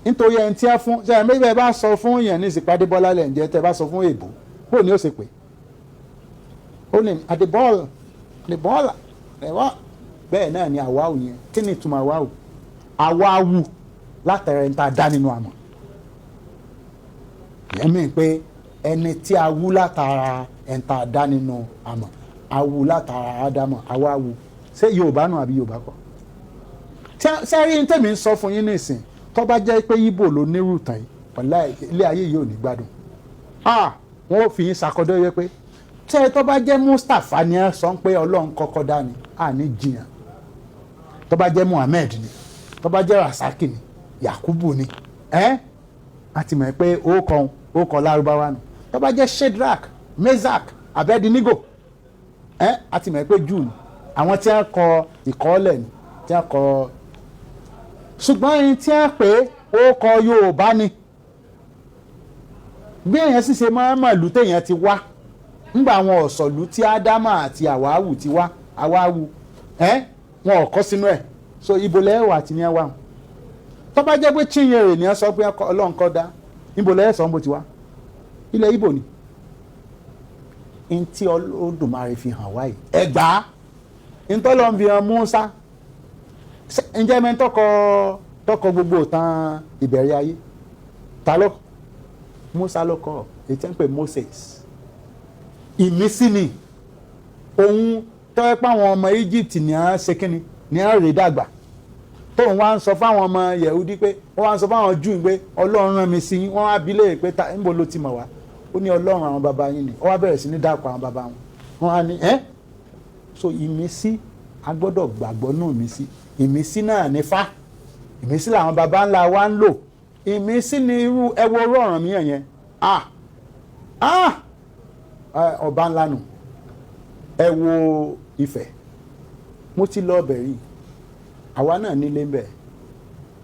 nítorí ẹni tí wọ́n fún ṣe ẹ̀ méjì bá sọ fún yẹn ní ìsìnkú Adébọ́lá lẹ̀ ń jẹ́. Tẹ́ bá sọ fún èbó, bó ni ó ṣe pé ó ní Adébọ́lá, Adébọ́lá ẹ̀wá. Bẹ́ẹ̀ náà ni àwa ò yẹn. Kí ni ìtumọ̀ àwa ò? Àwa wù látara ẹni tá a dá nínú àmọ̀ yẹn mi pé ẹni tí a wú látara ẹni tá a dá nínú àmọ̀, a wú látara Ádámọ̀, àwa wù. Ṣé Yorùbá nù àbí Yorùbá kọ́? Sẹ́rí ní tèmi ń sọ fún yín nísìn, tó bá jẹ́ pé Ìgbò ló nírú tàn yìí, wàláhì ilé ayé yìí ò ní gbádùn. Ah, wọ́n ò fi yín ṣàkọdọ́ yẹ pé tẹ́ tó bá jẹ́ Mustapha ni ẹ sọ pé Ọlọ́run kọ́kọ́ dá ni, à ní jiyàn. Tó bá jẹ́ Muhammed ni, tó bá jẹ́ Rasaki ni, Yakubu ni, ẹ́ a ti mọ̀ pé ó kọ Lárúbáwá nù. Tó bá jẹ́ Shadrach, Meshach, Abednego, ẹ́ a ti mọ̀ pé Júù ni àwọn tí wọ́n kọ ìkọ́lẹ̀ ni tí wọ́n kọ. Ṣùgbọ́n ẹni tí wọ́n pè ó kọ Yorùbá ni. Bí èèyàn sì ṣe máa ń mọ̀lú téèyàn ti wá ńgbà àwọn ọ̀sọ̀lú tí Ádámà àti Àwáwù ti wá, Àwáwù ẹ́ wọn ò kọ́ sínú ẹ̀. So ibo lẹ́wọ̀ àti ní ẹ wà? Tó bá jẹ́ pé Chinyere ni ẹ sọ pé Ọlọ́run kọ́ dá, ibo lẹ́yẹ̀ sọ ń bó ti wá? Ilẹ̀ Ìgbò ni. N tí Olódùmarè fi hàn wáyé, ẹ gbà á. Ntọ́lọ́ ń fi hàn Musa. Ǹjẹ́ mi tọkọ gbogbo ìtàn ìbẹ̀rẹ̀ ayé ta ló? Musa ló kọ, èyí tí ń pè Moses. Ìmísí ni òun tọ́ pé àwọn ọmọ Egypt ní à ń ṣe kínni ní à ń rè dàgbà, tóun wá ń sọ fáwọn ọmọ Yẹ̀húdí pé, wọ́n wá ń sọ fáwọn Júù pé Ọlọ́run rán mi sí yín. Wọ́n wá bi léèrè pé níbo ló ti mọ̀ wá? Ó ní Ọlọ́run àwọn baba yín ni. Ó wá bẹ̀rẹ̀ sí ní dàpọ̀ àwọn baba wọn. Wọ́n á ní ẹ́. So ìmísí, a gbọ́dọ̀ gbàgbọ́ nù ìmísí. Ìmísí náà ní fá, ìmísí làwọn baba ńlá wa ń lò. Ìmísí ni irú ẹwọ orú Ọ̀rànmíyàn yẹn. Ah ah, ọba ńlá nù. Ẹ wo Ifẹ̀, mo ti lọ ọbẹ̀ rí, àwa náà nílé ń bẹ̀.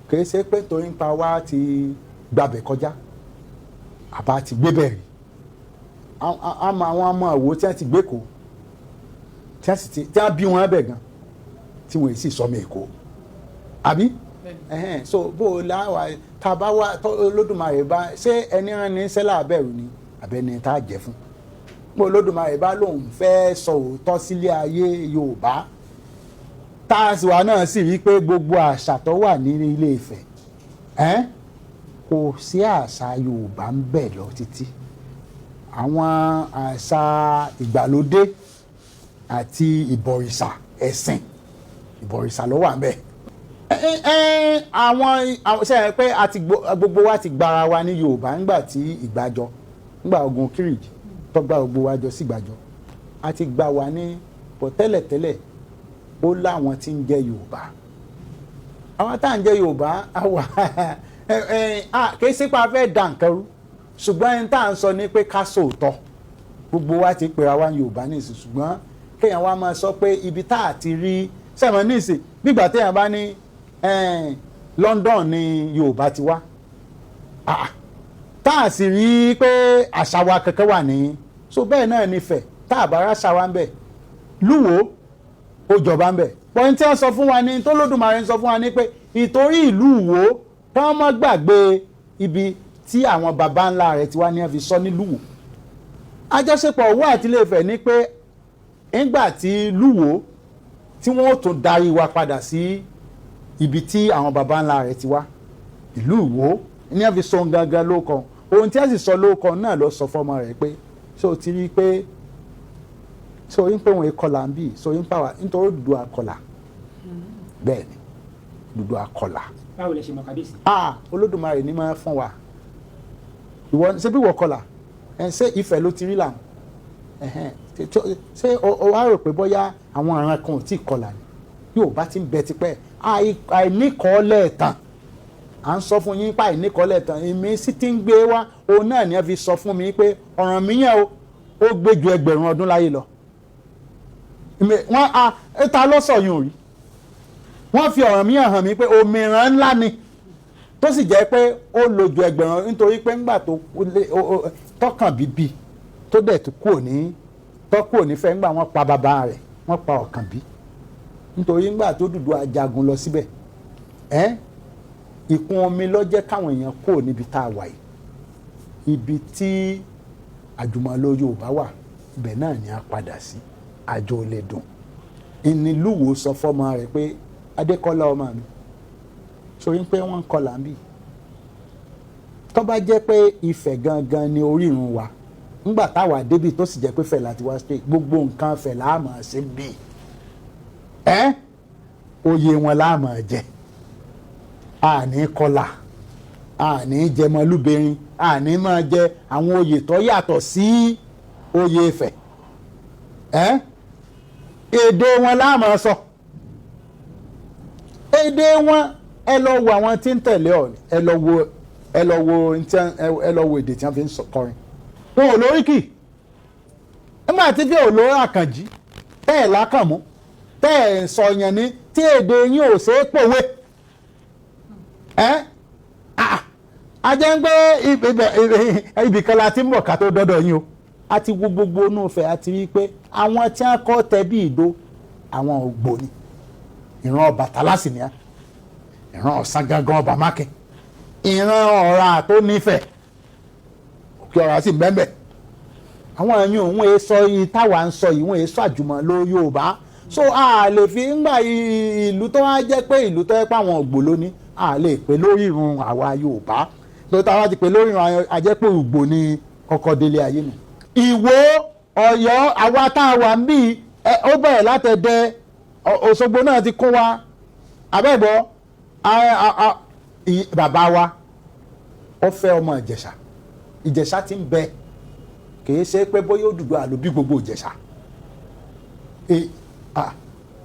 Kìí ṣe pé torí ń pa wá ti gbàbẹ̀ kọjá, àbá ti gbé bẹ̀ rí. Àmọ́ àwọn ọmọ àwo tí wọ́n ti gbé kó, tí wọ́n sì ti tí wọ́n bí wọn bẹ̀ gan, tí wọ́n sì sọmọ Èkó àbí. So bó o láwa tá a bá wá Olódùmarè bá ṣé ẹni rán ní sẹ́lá abẹ́rù ni àbẹ́ni tá a jẹ́ fún, bó Olódùmarè bá lóun fẹ́ sọ òótọ́ sílé ayé Yorùbá, tá a sì wà náà sì rí pé gbogbo àṣà tó wà ní Ilé Ifẹ̀, kò sí àṣà Yorùbá ń bẹ lọ títí. Àwọn àṣà ìgbàlódé àti ìbọ̀rìṣà, ẹ̀sìn ìbọ̀rìṣà ló wà ń bẹ. Àwọn ṣe é pé gbogbo wa ti gbára wa ní Yorùbá ńgbà tí ìgbàjọ, ńgbà ogun Kírìjì tó gba gbogbo wa jọ sí ìgbàjọ, a ti gbà wá ní pọ̀ tẹ́lẹ̀tẹ́lẹ̀. Ó láwọn tí ń jẹ́ Yorùbá, àwọn tá à ń jẹ́ Yorùbá àwa kì í sípa fẹ́ dà nǹkan rú, ṣùgbọ́n ẹni tá à ń sọ ni pé ká sòótọ́. Gbogbo wa ti pera wa ní Yorùbá nísìn, ṣùgbọ́n kéèyàn wa máa sọ pé ibi tá à ti rí sẹ́wọ̀n nísìn, gbígbà téèyàn bá ní London ni Yorùbá ti wá, tá à sì rí pé àṣà wa kankan wà ní. So bẹ́ẹ̀ náà nífẹ̀ẹ́ tá à bá ráṣà wa ń bẹ̀, Lúwo ó jọba ń bẹ̀. Pọ́n tí wọ́n sọ fún wa ní tó Lódùmarè ń sọ fún wa ní pé ìtorí ìlú Ìwó káwọn má gbàgbé ibi tí àwọn baba ńlá rẹ̀ ti wá ní wọ́n fi sọ ní Lúwo. Àjọṣepọ̀ Òwò àti Ilé-Ifẹ̀ ní pé ńgbà tí Lúwo tí wọ́n ó tún darí wa padà sí ibi tí àwọn baba ńlá rẹ̀ ti wá, ìlú Ìwó ní wọ́n fi sọ gangan lóko. Ohun tí wọ́n sì sọ lóko náà ló sọ fọ́mọ rẹ̀ pé ṣé o ti rí i pé ṣé o rí pé òun ìkọlà ń bì, ṣé o rí ń pàwà nítorí Odùduwà kọlà. Bẹ́ẹ̀ ni, Odùduwà kọlà. Báwo lẹ ṣe mọ̀, kábíyèsí? Ah, Olódùmarè ní máa fún wa. Ìwọ ṣé bí ìwọ kọlà ẹ, ṣé Ifẹ̀ ló ti rí làwọn? Ṣé o wá rò pé bóyá àwọn aràn kan ò tí ì kọlà ni? Yóò bá ti ń bẹ tipẹ́, àìníkọ́ọ́lẹ̀ tán à ń sọ fún yín pa àìníkọ́ọ́lẹ̀ tán. Èmi sì ti ń gbé wá, òun náà ni ẹ fi sọ fún mi pé Ọ̀rànmíyàn o, ó gbé ju 1000 ọdún láyé lọ. Wọ́n a ta ló sọ yín ò rí? Wọ́n fi Ọ̀rànmíyàn hàn mí pé òmìrán ńlá ni, tó sì jẹ́ pé ó lò ju 1000, nítorí pé ńgbà tó tọkàn bíbí tó dẹ̀ tó kúrò ní tó kúrò nífẹ̀ẹ́, ńgbà wọ́n pa bàbá rẹ̀, wọ́n pa Ọ̀kànbí, nítorí ńgbà tó Odùduwà jagun lọ síbẹ̀, ẹ́ ìkún omi ló jẹ́ káwọn èèyàn kúrò níbi tá a wà yìí. Ibi tí àjùmọ̀lò Yorùbá wà, ibẹ̀ náà ni a padà sí. Àjò lè dùn. Ìnílùwò sọ fọ́mọ rẹ̀ pé Adékọ́lá ọmọ mi, sórí pé wọ́n ń kọlà ń bì, tó bá jẹ́ pé Ifẹ̀ gangan ni orírun wa ńgbà táwa débi, tó sì jẹ́ pé Ifẹ̀ láti wá sí, gbogbo nǹkan Ifẹ̀ la máa ṣe bí ẹ́, oyè wọn la máa jẹ, àní kọlà, àní jẹmọlúbẹrin, àní máa jẹ àwọn oyè tó yàtọ̀ sí oyè Ifẹ̀, ẹ́ èdè wọn la máa sọ, èdè wọn. Ẹ lọ wo àwọn tí ń tẹ̀lé ọ, ẹ lọ wo, ẹ lọ wo, ẹ lọ wo èdè tí wọ́n fi ń kọrin. Wọn ò lóríkì nígbà tí fi òlò Àkànjí tẹ́ ẹ̀ lákànmú tẹ́ ẹ̀ sọ yẹn ní tí èdè yín ò ṣeé pòwe. Ẹ́ a jẹ́ ń gbé ibìkan la ti ń bọ̀ ká tó dọ́dọ̀ yín o. A ti wo gbogbo inú Ifẹ̀, a ti rí i pé àwọn tí wọ́n kọ́ tẹ bí ìdó, àwọn Ògbóni, ìran Ọbàtálá sì ni á, ìran Ọ̀sán gangan Ọba Mákin, ìran Ọ̀rà tó nífẹ̀ẹ́ Òkè Ọ̀rà sì bẹ́ẹ̀. Àwọn ẹ̀yìn òun èé sọ yìí táwa ń sọ yìí, wọ́n èé sọ àjùmọ̀ ló Yorùbá. So a lè fi ńgbà ìlú tó wá jẹ́ pé ìlú tó yẹ pé àwọn Ògbò ló ní, a lè pè lórí irun àwa Yorùbá tó tá a wá ti pè lórí irun, a jẹ́ pé Ògbò ni kọ́kọ́ délé ayé nù. Ìwó, Ọ̀yọ́, àwa tá a wà ń bí, ó bẹ̀rẹ̀ látẹ̀dẹ̀ Òṣogbo náà ti kún wa abẹ́gbọ́. Bàbá wa ó fẹ́ ọmọ Ìjẹ̀ṣà. Ìjẹ̀ṣà ti ń bẹ, kì í ṣe pé bóyá Odùduwà ló bí gbogbo Ìjẹ̀ṣà.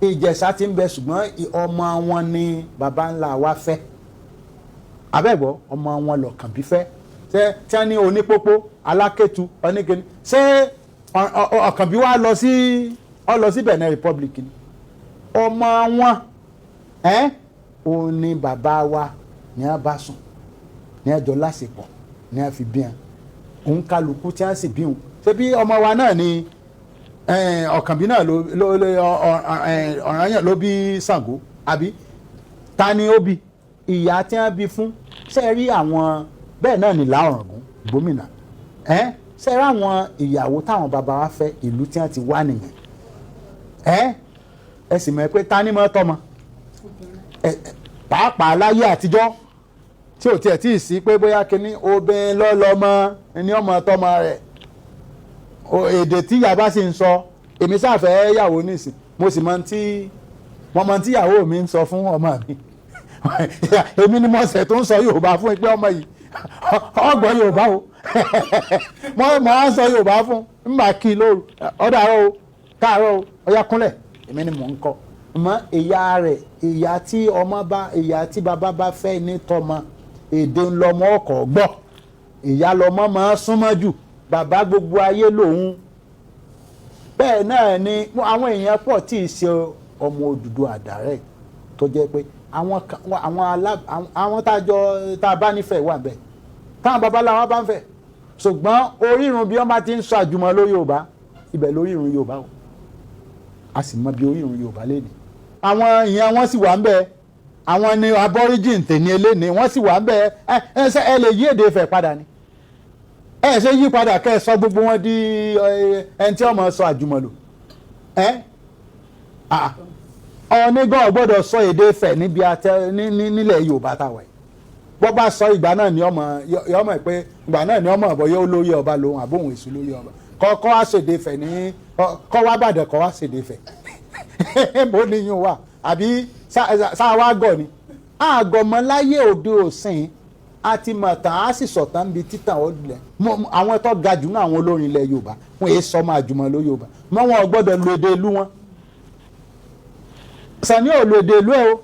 Ìjẹ̀ṣà ti ń bẹ, ṣùgbọ́n ọmọ wọn ni baba ńlá wa fẹ́ abẹ́gbọ́. Ọmọ wọn lọ̀kànbí fẹ́. Ṣé tí wọ́n ní onípópó alákẹ́tu oníkẹ́ni, ṣé Ọ̀kànbí wa lọ sí, ọ lọ sí Benin Republic ni? Ọmọ wọn ẹ́ òun ni bàbá wa ní a bá sùn, ní a jọ láṣepọ̀, ní a fi bí wọn. Òun kálukú tí a sì bí wọn, ṣé bí ọmọ wa náà ni Ọ̀kànbí náà ló ló ló Ọ̀rànyàn ló bí Ṣàngó, àbí ta ni ó bí ìyá tí wọ́n bí fún? Ṣe rí àwọn bẹ́ẹ̀ náà ní Láọ̀ràngún gómìnà ẹ́. Ṣe rí àwọn ìyàwó táwọn bàbá wa fẹ́, ìlú tí wọ́n ti wá nìyẹn ẹ́. Ẹ sì mọ̀ pé ta ni mọ́ tọ́mọ ẹ pàápàá láyé àtijọ́ tí ò tiẹ̀ tí ì sí pé bóyá kínní obìnrin lọ́lọ́mọ ní ọmọ tọ́mọ rẹ̀. Èdè tí ìyá bá sì ń sọ, èmi sáfẹ́ yàwó nísìn, mo sì mọ tí mo mọ tí ìyàwó mi ń sọ fún ọmọ mi. Èmi ni mo ṣẹ̀ tó ń sọ Yorùbá fún pé ọmọ yìí ọgbọ́n Yorùbá o. Mo á sọ Yorùbá fún n bá kí i lóru, ọ̀dàrọ̀ o, káàárọ̀ o, ọ̀yá kúnlẹ̀, èmi ni mò ń kọ́ mọ ìyá rẹ̀. Ìyá tí ọmọ bá, ìyá tí bàbá bá fẹ́ ní tọmọ, èdè ńlọmọ ọkọ̀ gbọ́. Ìyá lọmọ máa súnmọ́ jù, bàbá gbogbo ayé lòun. Bẹ́ẹ̀ náà ni àwọn èèyàn pọ̀ tí ì ṣe ọmọ Odùduwà direct, tó jẹ́ pé àwọn àwọn alá àwọn tá a jọ tá a bá nífẹ̀ẹ́ wà bẹ́ẹ̀, táwọn babaláwa bá ń fẹ́, ṣùgbọ́n orírun bí wọ́n bá ti ń sọ àjùmọ̀ lórí Yorùbá, ibẹ̀ lórí irun Yorùbá o. A sì mọ bí orírun Yorùbá lé ní. Àwọn ìyẹn wọ́n sì wà ń bẹ, àwọn ni aborigine tèmi eléni, wọ́n sì wà ń bẹ. Ẹ ẹ ṣe ẹ lè yí èdè Ifẹ̀ padà ni? Ẹ ṣe yí padà kẹ́ ẹ sọ gbogbo wọn di ẹni tí ọmọ sọ àjùmọ̀lò ẹ. Ọ̀ọ́nìgàn gbọ́dọ̀ sọ èdè Ifẹ̀ níbi atẹ nílẹ̀ Yorùbá táwa yìí. Bọ́ bá sọ, ìgbà náà ni ọmọ yọmọ pé ìgbà náà ni ọmọ ọ̀bọ yóò lórí ọba lòun àbóhùn èso lórí ọba kọ́ wá ṣèdè Ifẹ̀ ní kọ́ wá bàdàn, kọ́ wá ṣèdè Ifẹ̀ bó ní yún wa, àbí sáà wá gọ̀ ni àgọ̀mọ́ láyé òde òsìn. A ti mọ̀ tán, á sì sọ̀tàn níbi títàn ó lẹ̀. Àwọn tó ga jù náà, àwọn olórin ilẹ̀ Yorùbá, wọn èé sọ máa jùmọ̀ lórí Yorùbá mọ́. Wọn ò gbọ́dọ̀ lo èdè ìlú wọn. Sàní ò lo èdè ìlú ẹ o,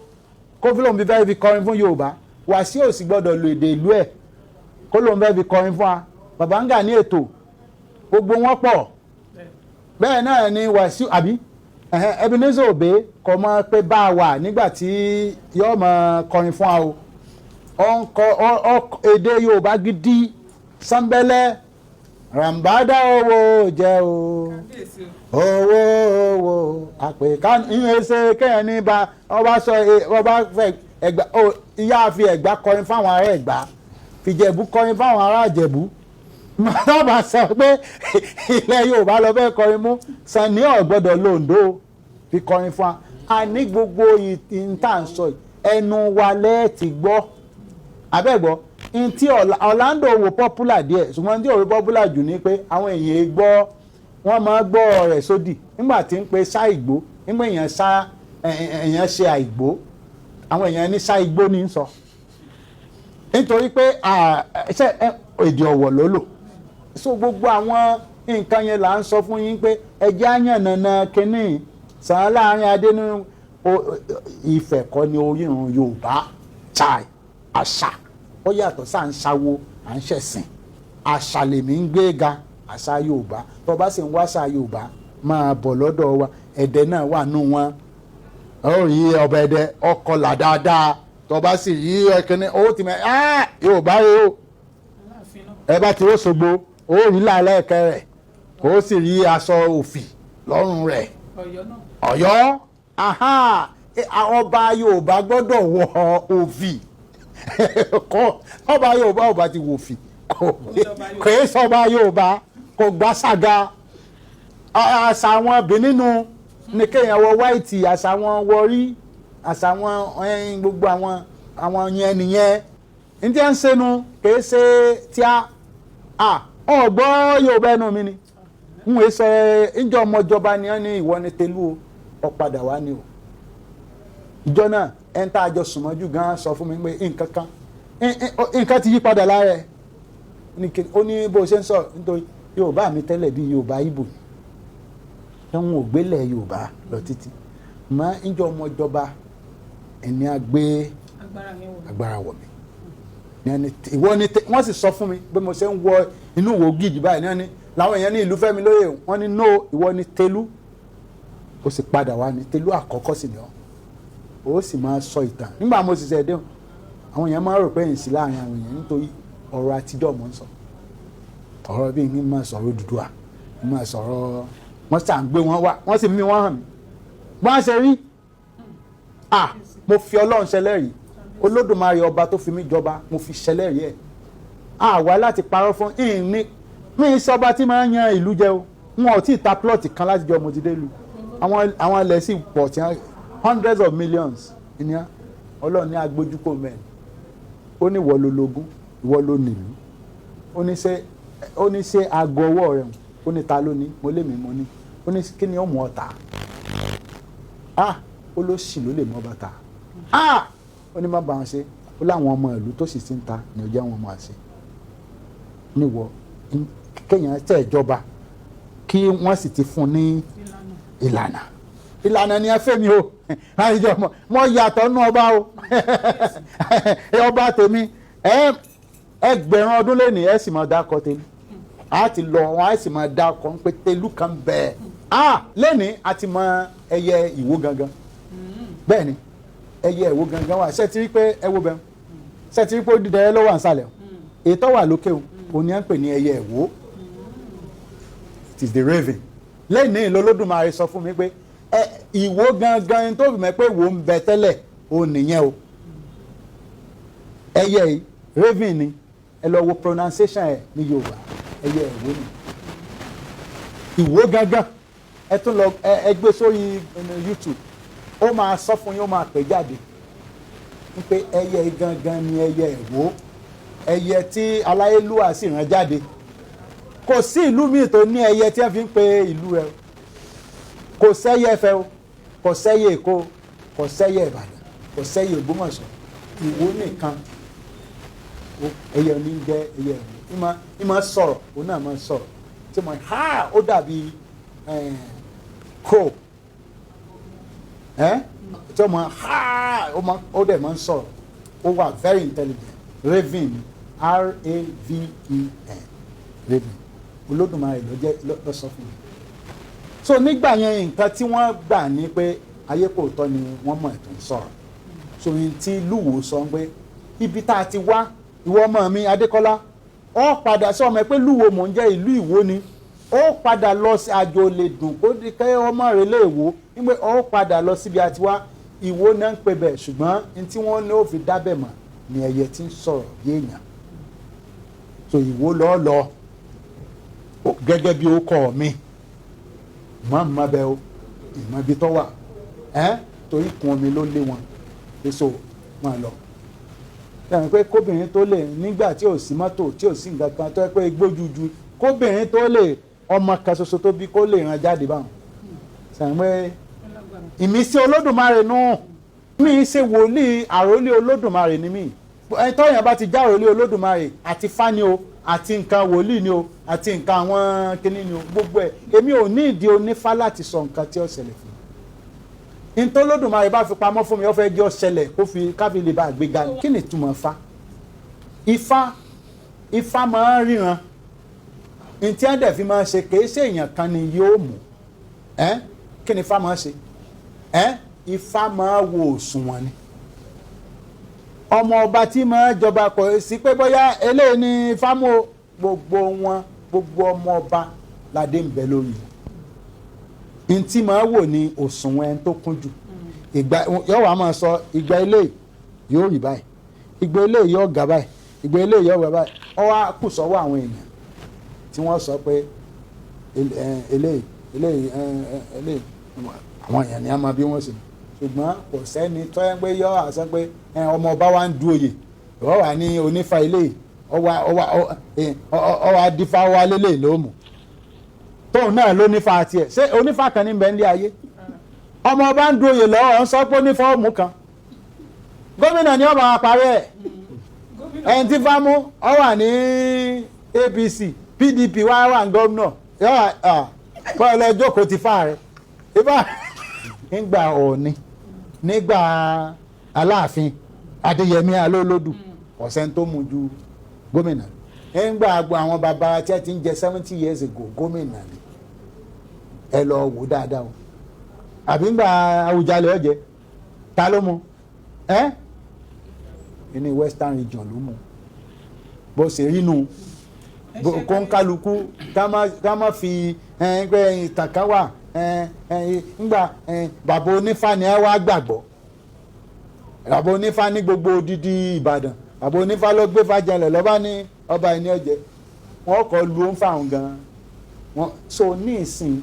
kó fi lóun fi fẹ́ fi kọrin fún Yorùbá. Wàsíù ò sì gbọ́dọ̀ lo èdè ìlú ẹ̀ kó lóun fẹ́ fi kọrin fún wa. Bàbá ń gà ní ètò gbogbo wọn pọ̀. Bẹ́ẹ̀ náà ni Wàsíù àbí Ebenezer Obey kò mọ̀ pé bá a wà nígbà tí yóò mọ̀ kọrin fún wa o. Ó ń kọ èdè Yorùbá gidi sanbẹ́lẹ́ ràǹbádà owó jẹ́ o. Kábíyèsí o. Owó owó àpè ìyẹn ṣe kéèyàn ní bá ọba sọ ọba fẹ́ Ẹ̀gbá ìyá fi Ẹ̀gbá kọrin fáwọn ará Ẹ̀gbá, fìjẹ̀bú kọrin fáwọn ará Ìjẹ̀bú. Bá sọ pé ilẹ̀ Yorùbá lọ fẹ́ kọrin mú, Sànní ò gbọ́dọ̀ lòǹdó fi kọrin fún wa. A ní gbogbo ìta ń sọ yìí, ẹnu wa lẹ́ẹ̀tì gbọ́ abẹ́gbọ́. N tí Orlando wò popular díẹ̀, ṣùgbọ́n tí òwe popular jù ní pé àwọn èèyàn gbọ́, wọ́n máa gbọ́ rẹ̀ sódì nígbà tí ń pe sá ìgbó, nígbà èèyàn sá èèyàn ṣe àìgbó, àwọn èèyàn ní sá igbó ní sọ, nítorí pé ṣe èdè ọ̀wọ̀ ló lò. So gbogbo àwọn nǹkan yẹn là ń sọ fún yín pé ẹjẹ́ àyànnànà kínní sàn láàrin adé nínú Ifẹ̀ kọ́ ni orírun Yorùbá chai. Àṣà ó yàtọ̀ sáà ń ṣàwo, à ń ṣẹ̀sìn. Àṣà lèmi ń gbé ga, àṣà Yorùbá. Tó bá sì ń wáṣà Yorùbá, máa bọ̀ lọ́dọ̀ wa. Ẹ̀dẹ náà wà nù wọn, ó rí ọba Ẹdẹ ọkọlà dáadáa. Tó bá sì rí ẹkẹni, ó ti mẹ ẹ Yorùbá rẹ o. Aláàfin náà. Ẹ bá ti Òṣogbo, ó rí làálẹ̀ ẹ̀kẹ́ rẹ̀, ó sì rí aṣọ òfì lọ́rùn rẹ̀. Ọ̀yọ́ náà. Ọ̀yọ́ aha, ọba Yorùbá gbọ́dọ̀ wọ òfì kọ. Ọba Yorùbá ọba ti wò òfì kò é sọba Yorùbá, kò gbá sàga àṣà àwọn Benin nínú. Ní kéèyàn wọ white, àṣà wọn wọrí, àṣà wọn ẹyin, gbogbo àwọn yẹn nìyẹn. Ní tí wọ́n ń sẹ́nu kìí ṣe tí a ọ̀gbọ́ Yorùbá ẹnu mi ni n ò sọ. Ǹjọ́ ọmọjọba ni wọ́n ní ìwọ ni Tẹ̀lú o, ọ̀padà wá ni o. Ìjọ náà, ẹni tá a jọ sùnmọ́jú gan sọ fún mi pé nǹkan kan, nǹkan ti yí padà lára ẹ̀. Ó ní bó ṣe ń sọ, nítorí Yorùbá mi tẹ́lẹ̀ bí Yorùbá Ìgbò ni, ẹ̀wọ̀n ò gbélé Yorùbá lọ títí mọ́. Ǹjọ́ ọmọjọba ẹni á gbé agbára yẹn wọ̀. Agbára wọ̀ mí ní ẹni ìwọ ni wọ́n sì sọ fún mi bí mo ṣe ń wọ inú ìwò gíjì báyìí ní ẹni làwọn èèyàn ní ìlú Fẹ́mi lóye. Wọ́n ní no, ìwọ ni Tẹ̀lú, ó sì padà wá ní Tẹ̀lú àkọ́kọ́ sì ni ọ́, ó sì máa sọ ìtàn. Nígbà mo sì ṣe dé, àwọn èèyàn máa ń rò pé èyí sí láàrin àwọn èèyàn, nítorí ọ̀rọ̀ àtijọ́ mo ń sọ, ọ̀rọ̀ bíi ní máa sọ̀rọ̀ Odùduwà, ní máa sọ̀rọ̀ wọ́n sà ń gbé wọn wá, wọ́n sì mí wọ́n hàn mí wọ́n á ṣe rí. Ah, mo fi Ọlọ́run ṣẹlẹ́rìí, Olódùmarè ọba tó fi mí jọba, mo fi ṣẹlẹ́rìí ẹ̀. Àwa láti parọ́ fún ìní mi sọba tí máa ń yan ìlú jẹ o. Wọn ò tí ì ta plot kan láti jọ mo ti dé lu. Àwọn ilẹ̀ sì pọ̀ tí wọ́n hundreds of millions ìníyà. Ọlọ́run ní agbójúkò mẹ́rin, ó ní ìwọ ló lógún, ìwọ ló nílùú. Ó ní ṣe aago ọwọ́ rẹ̀, ó ní ta ló ní? Mo lé mi, mo ní. Ó ní kí ni ó mú ọ ta? Ah, ó ló sì ló lè mọ bàtà. Ah, ó ní má bá wọn ṣe. Ó láwọn ọmọ ìlú tó sì ti ń ta ni ó jẹ́ wọn máa ṣe níwọ kéèyàn tẹ̀ ìjọba kí wọ́n sì ti fún ní Ìlànà. Ìlànà, ìlànà ni ẹ fẹ́ mi o. Àìjọ mọ yàtọ̀ nù ọba o. Ọba tèmi, ẹgbẹ̀rún ọdún lẹ́nìí, ẹ sì máa dákọ̀ tèmi. A ti lọ wọn, a sì máa dákọ̀ ń pé Tẹ̀lú kan bẹ́ẹ̀. A lẹ́nìí, a ti mọ ẹyẹ ìwó gangan. Bẹ́ẹ̀ ni, ẹyẹ ìwó gangan wà. Ṣé ti rí pé ẹ wo bẹ́ẹ̀? Ṣé ti rí pé ó dídẹ ló wà nísàlẹ̀ o? Èyí tó wà lókè o, òun ni à ń pè ní ẹyẹ ìwó. It is the raven. Lẹ́nìí lọ́lọ́dúnmáre sọ fún mi pé ẹ ìwó gangan tó fi mọ̀ pé ìwó ń bẹ tẹ́lẹ̀, òun nìyẹn o. Ẹyẹ yìí, raven ni. Ẹ lọ wo pronunciation ẹ ní Yorùbá, ẹyẹ ìwó ni, ìwó gangan. Ẹ tún lọ, ẹ gbé sórí YouTube, ó máa sọ fún yín, ó máa pè jáde wípé ẹyẹ gangan ni ẹyẹ ìwó, ẹyẹ tí aláyélúwà sì rán jáde. Kò sí ìlú míì tó ní ẹyẹ tí wọ́n fi ń pe ìlú rẹ̀ o. Kò sẹ́yẹ Ifẹ̀ o, kò sẹ́yẹ Èkó, kò sẹ́yẹ Ìbàdàn, kò sẹ́yẹ Ògbómọ̀ṣọ́. Ìwó nìkan ẹyẹ ní jẹ́ ẹyẹ ìwó. Ìmọ̀ sọ̀rọ̀, òun náà máa sọ̀rọ̀ tí mo ha, ó dàbí crow ẹ́ tí mo ha, ó dẹ̀ máa ń sọ̀rọ̀. Ó wà very intelligent. Raven, raven, raven. Olódùmarè ló jẹ́ ló sọ fún mi. So nígbà yẹn, nǹkan tí wọ́n gbà ní pé ayé kò tọ́ ni wọ́n mọ̀ tó ń sọ̀rọ̀. So ní tí Lúwo sọ pé ibi tá a ti wá, ìwọ ọmọ mi Adékọ́lá, ó padà sọ ọmọ ẹ pé Lúwo mò ń jẹ́, ìlú Ìwó ni. Ó padà lọ sí àjò lè dùn kó di kẹ́ ọmọ rẹ̀ lè wò nígbà ó padà lọ síbi àti wá. Ìwó náà ń pè bẹ̀, ṣùgbọ́n ní tí wọ́n ní ó fi dábẹ̀ mọ̀ ni ẹyẹ tí ń sọ̀rọ̀ bí èèyàn. So Ìwó lọ́ọ́ lọ gẹ́gẹ́ bí ó kọ́ mi mọ̀ mọ́ bẹ́ o, ìmọ̀ ibi tó wà ẹ́, torí kun omi ló lé wọn èso máa lọ. Ẹ̀rìn pé kóbìnrin tó lè nígbà tí ò sí mọ́tò, tí ò sí nǹkan kan, tó yẹ pé gbójúju, kóbìnrin tó lè ọmọ kan ṣoṣo tó bí, kó lè ràn jáde báwọn sàn pé ìmísí Olódùmarè nù. Mi ṣe wòlíì, àròlé Olódùmarè ni mí. Ẹni tọ́yàn bá ti já àròlé Olódùmarè, àti fani o, àti nǹkan wòlíì ni o, àti nǹkan àwọn kinní ni o, gbogbo ẹ̀, èmi ò ní ìdí onífá láti sọ nǹkan tí ó ṣẹlẹ̀ fún mi. Ní tó Olódùmarè bá fi pamọ́ fún mi, ó fẹ́ jẹ́ ó ṣẹlẹ̀, kó fi káfí lè bá àgbéga ni. Kí ni ìtumọ̀ Ifá? Ifá máa ń ríran. Ní tí wọ́n dẹ̀ fi máa ń ṣe, kì í ṣe èèyàn kan ni yóò mú ẹ́. Kí ni Ifá máa ń ṣe ẹ́? Ifá máa wo òṣùwọ̀n ni. Ọmọ ọba tí máa jọba, kò sí pé bóyá eléyìí ni Ifá mú o. Gbogbo wọn, gbogbo ọmọ ọba ládé ń bẹ lórí wọn. Ntí máa wò ní òṣùwọ̀n ẹni tó kún jù. Ìgbà yóò wá máa sọ ìgbà eléyìí yóò rí báyìí, ìgbà eléyìí yóò ga báyìí, ìgbà eléyìí yóò wá báyìí. Ó wá kù sọ́wọ́ àwọn èèyàn tí wọ́n sọ pé eléyìí, eléyìí, eléyìí. Àwọn èèyàn ni a máa bí wọ́n ṣe, ṣùgbọ́n kò sẹ́ni tó yẹ pé yọ àṣẹ pé ọmọ ọba wa ń du oyè, ìwọ wà ní onífà ilé ọwọ́ adífá wa lélẹ̀ ló mú tóun náà ló nífa tiẹ̀. Ṣé onífà kan ní bẹ́ẹ̀ ní ayé? Ọmọ ọba ń du oyè lọ́wọ́, ń sọ pé onífà ọ̀mù kan, gómìnà ni ọba parí ẹ̀. Ẹni tí fámú ọ wà ní APC, PDP wá wà ní gómìnà, kọ́ ẹ lọ jókòó ti fà rẹ̀ ibà. Nígbà Ọọ̀ni, nígbà Aláàfin Adéyẹmí Alólódù, ọ̀sẹ̀ tó mú ju gómìnà. Nígbà àgbo àwọn bàbá tí ẹ ti ń jẹ 70 years ago, gómìnà ni. Ẹ lọ wò dáadáa o. Àbí ńgbà Àwùjalẹ̀ ọ̀jẹ̀, ta ló mú ẹ ní Western Region ló mú? Bó ṣe rí nu kó ń kálukú ká má fi pé ìtàn kan wà ńgbà bàbá onífà ni ẹ wá gbàgbọ́. Bàbá onífà ní gbogbo odidi Ìbàdàn, bàbá onífà ló gbé fàjẹlẹ̀ lọ́ba ní ọba ẹni ọ̀jẹ̀, wọn kọ́ lu ó ń fà wọn gan wọn. So ní ìsìn,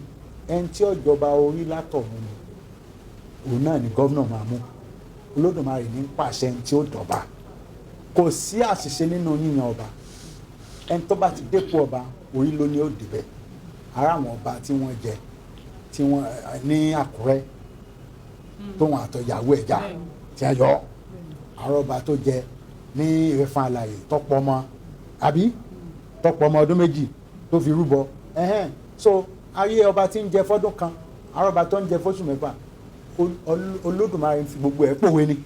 ẹni tí ó jọba orí látọ̀run ni, òun náà ni gómìnà máa mú. Olódùmarè ní pàṣẹ ẹni tí ó dọ̀ba. Kò sí àṣìṣe nínú yíyan ọba. Ẹni tó bá ti dépò ọba, orí ló ní ó débẹ̀. Ara àwọn ọba tí wọ́n jẹ, tí wọ́n ní Àkúrẹ́, tóun àtọ̀yàwó ẹ̀já tí a yọ àrọ́ba tó jẹ ní Ìrẹ̀fọn Àlàyé, tọpọ̀ ọmọ, àbí tọpọ̀ ọmọ ọdún 2 tó fi rúbọ ẹ̀hẹ́n. So ayé ọba tí ń jẹ fọ́dún kan, àrọ́ba tó ń jẹ fóṣù 6, Olódùmarè fi gbogbo ẹ̀ pòwe ni.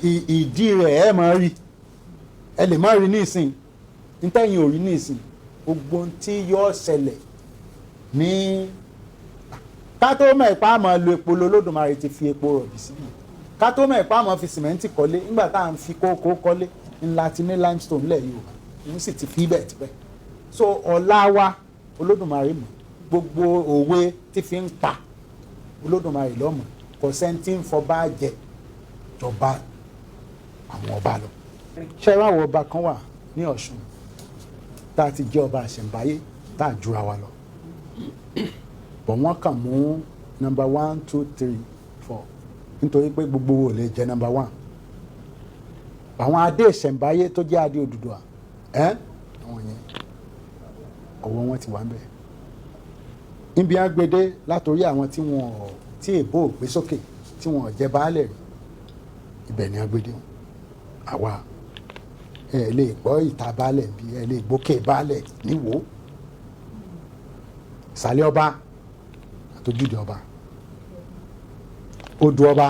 Ìdí rẹ̀ ẹ máa rí, ẹ lè má rí ní ìsìn nítẹ̀yìn ò rí ní ìsìn. Gbogbo ohun tí yóò ṣẹlẹ̀ ní ká tó mọ̀ ipá máa lo epo, lolódùmarè ti fi epo rọ̀bì síbi. Ká tó mọ̀ ipá máa fi sìmẹ́ǹtì kọ́lé, nígbà tá à ń fi kókó kọ́lé ńlá ti ní limestone lẹ̀ Yorùbá, òun sì ti fi bẹ́ẹ̀ tipẹ́. So ọ̀la wa, Olódùmarè mọ̀. Gbogbo òwe tí fi ń pa, Olódùmarè lọ́mọ. Kò sẹ́ni tí ń fọba jẹ jọba àwọn ọba lọ. Ṣé wàá wọ ọba kan wà ní Ọ̀ṣun tá a ti jẹ́ ọba àṣẹ̀ǹbáyé tá a jura wa lọ, bọ̀ wọ́n kàn mú number one, two, three, four, nítorí pé gbogbo wo lè jẹ́ number one. Àwọn adé ìṣẹ̀ǹbáyé tó jẹ́ adé Odùduwà ẹ́, àwọn yẹn ọwọ́ wọn ti wà ń bẹ̀ níbi àgbèdè látòrí àwọn tí wọn ò tí èbó ò gbé sókè, tí wọn ò jẹ baálẹ̀ rí, ibẹ̀ ni àgbèdè wọn. Àwa ẹ lè gbọ́ ìta baálẹ̀ bí ẹ lè gbókè baálẹ̀ níwò, ìsàlẹ̀ ọba àtòjúde ọba, odò ọba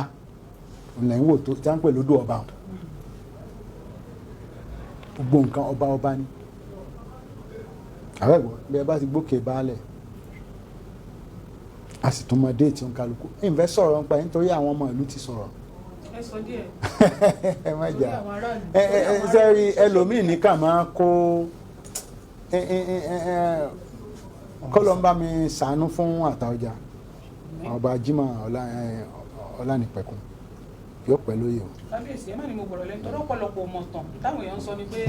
ńlẹ̀ ń wò tó tí wọ́n ń pè lódò ọba. Gbogbo nǹkan ọba ọba ni. Àbẹ̀gbọ́ bí ẹ bá ti gbókè baálẹ̀, a sì tún mọ date ń kálukú. Ìfẹ́ sọ̀rọ̀ nípa ẹ̀ nítorí àwọn ọmọ ìlú ti sọ̀rọ̀. Ẹ sọ díẹ̀. Ẹ má torí jà. Àwọn aráàlú. Ẹ ẹ ẹ sẹ́rí, ẹlòmíì nìkan máa kó ẹ ẹ ẹ ẹ kọ́lọ́ ń bá mi ṣàánú fún Àtaọ̀jà, ọba Jimoh Ọlánìpẹ̀kun yóò pẹ́ lóye o. Kábíyèsí, ẹ má ní mo gbọ̀rọ̀ lẹ́nu tọ́rọ̀. Ọ̀pọ̀lọpọ̀ mọ̀ tán táwọn èèyàn ń sọ ni pé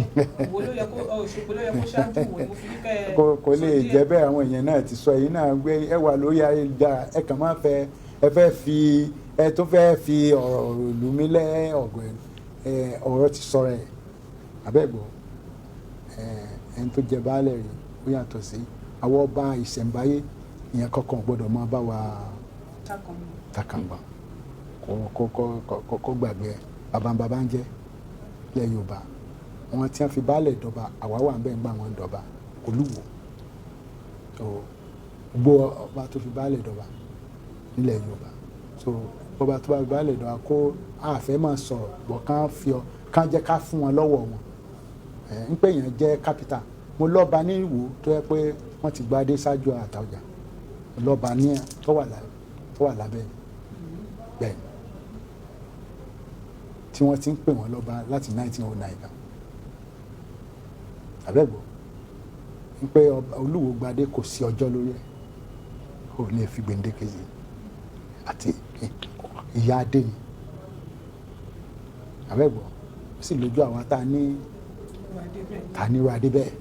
ìwò ló yẹ kó Òṣogbo ló yẹ kó ṣáájú ìwò. Mo fi ní kẹ́ ẹ Kò sọ lè díẹ̀. Jẹ́ bẹ́ẹ̀. Àwọn èèyàn náà ti sọ èyí náà gbé ẹ wà lórí ayélujára. Ẹ kàn máa fẹ́ ẹ fẹ́ fi ẹ tó fẹ́ fi ọ̀rọ̀ lù mí lẹ́ ọ̀gọ̀ ẹ. Ọ̀rọ̀ ti sọ̀rọ̀ ẹ̀ abẹ́gbọ́ ẹ. Ẹni tó jẹ baálẹ̀ rí, ó yàtọ̀ sí àwọn ọba ìṣẹ̀ǹbáyé. Ìyẹn kankan ò gbọ́dọ̀ máa bá wa Takàn. Takàngbà kó gbàgbé ẹ. Bàbá bàbá ń jẹ́ ilẹ̀ Yorùbá wọn tí wọ́n fi baálẹ̀ dọba, àwa wà ń bẹ́ẹ̀ ń gbà wọ́n dọba. Olúwo so gbogbo ọba tó fi baálẹ̀ dọba nílẹ̀ Yorùbá, so ọba tó bá fi baálẹ̀ dọba, kó àfẹ́ máa sọ̀rọ̀ bọ̀, kán fi ọ kán jẹ́ ká fún wọn lọ́wọ́ wọn. Ẹ̀ ń pè yẹn jẹ́ capital. Mo lọ́ba ní Ìwó tó yẹ pé wọ́n ti gbadé ṣáájú Àtaọ̀jà. Mo lọ́ba ní tó wà lábẹ́ bẹ́ẹ̀ tí wọ́n ti ń pè wọ́n lọ́ba láti 1909 gan. Àbẹ́gbọ́ ń pé Olúwo gbadé, kò sí ọjọ́ lórí ẹ̀, kò lè fi gbèǹdéke sí àti ìyá adé ni. Àbẹ́gbọ́ ó sì lójú àwa tá a ní Wà débẹ̀. Ta ní irú adé bẹ́ẹ̀,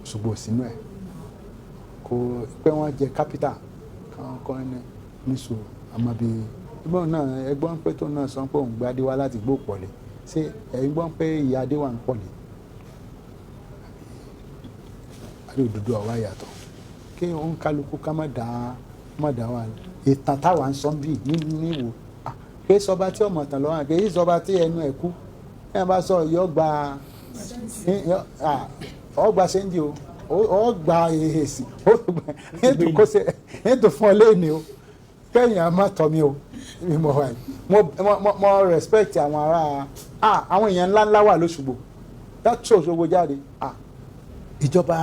ṣùgbọ́n sínú ẹ̀ kò pé wọ́n jẹ capital. Káwọn kọ́ ní ní sùúrù àmọ́ bí ẹgbọ́n náà, ẹgbọ́n pé tó náà sọ pé òun gbé adé wá láti gbó pọ̀lẹ̀. Ṣé ẹ̀yin gbọ́n pé ìyá adé wà ń pọ̀lẹ̀? Adé Odùduwà wá yàtọ̀ kí òun kálukú ká má dá wà. Ìtàn táwa ń sọ bí níwò pé sọba tí ọmọ tàn lọ́wọ́, kì í sọba tí ẹnu ẹ̀ kú. Ẹ bá sọ yọ gba ọgbà sẹ́ńdì o, ọgbà èsì ètò fún ọ lẹ́ni o, kẹ́yìn á má tọ́ mi o. Mi mo wà mo respect àwọn ará, àwọn èèyàn ńláńlá wà lóṣùgbò láti Òṣogbo jáde. Ìjọba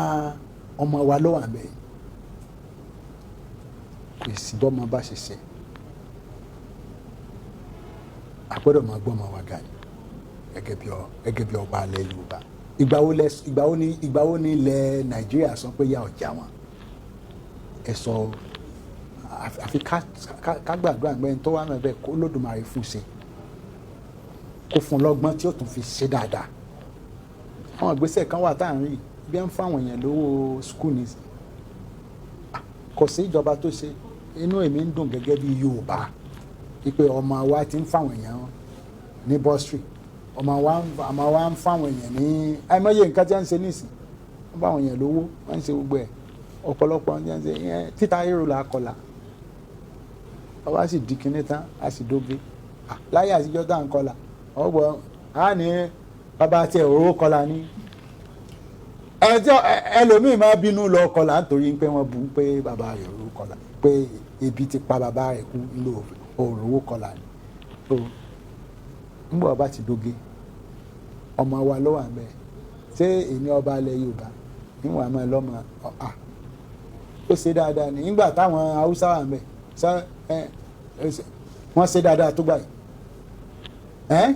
ọmọ wa ló wà bẹ́ẹ̀, kò sí bọ́mọ bá ṣe ṣe, a gbọ́dọ̀ máa gbọ́ ọmọ wa ga ni gẹ́gẹ́ bí ọba alẹ́ Yorùbá. Ìgbà wo ni ilẹ̀ Nàìjíríà sọ pé yà ọ̀jà wọn? Ẹ sọ. Àfi ká gbàdúrà pé ẹni tó wà náà bẹ́ẹ̀, kó Olódùmarè fún ṣe, kó fún lọ́gbọ́n tí ó tún fi ṣe dáadáa. Àwọn ìgbésẹ̀ kan wà tá à ń rí bí wọ́n ń fáwọn èèyàn lówó school ní. Kò sí ìjọba tó ṣe. Inú èmi ń dùn gẹ́gẹ́ bí Yorùbá wípé ọmọ wa ti ń fáwọn èèyàn ní bursary, ọmọ wa ń fáwọn èèyàn ní àìmọye nǹkan tí wọ́n ń ṣe nísìn. Wọ́n bá àwọn èèyàn lówó, wọ́n ń ṣe gbogbo ẹ̀. Ọ̀pọ̀lọpọ̀ wọ́n ń ṣe ìyẹn títa èrò là kọlà. Ọba sì di kinní tán, a sì dóge. Láyé àtijọ́ tá à ń kọlà, ọgbọ̀n á ní bàbá tiẹ̀ òróró kọlà ní ẹjọ́. Ẹlòmíì máa bínú lọ kọlà nítorí pé wọ́n bu pé bàbá rẹ̀ òróró kọlà, pé ebi ti pa bàbá rẹ̀ kú nílò òróró kọlà ni. So nígbà ọba ti dóge, ọmọ wa ló wà ń bẹ. Ṣé èmi ọba ilẹ̀ Yorùbá níwọ̀n àmọ́ ẹ lọ́mọ à ó ṣe dáadáa ní nígbà táwọn Haúsá wà ń bẹ ṣá ẹ wọ́n ṣe dáadáa tó gbà yìí ẹ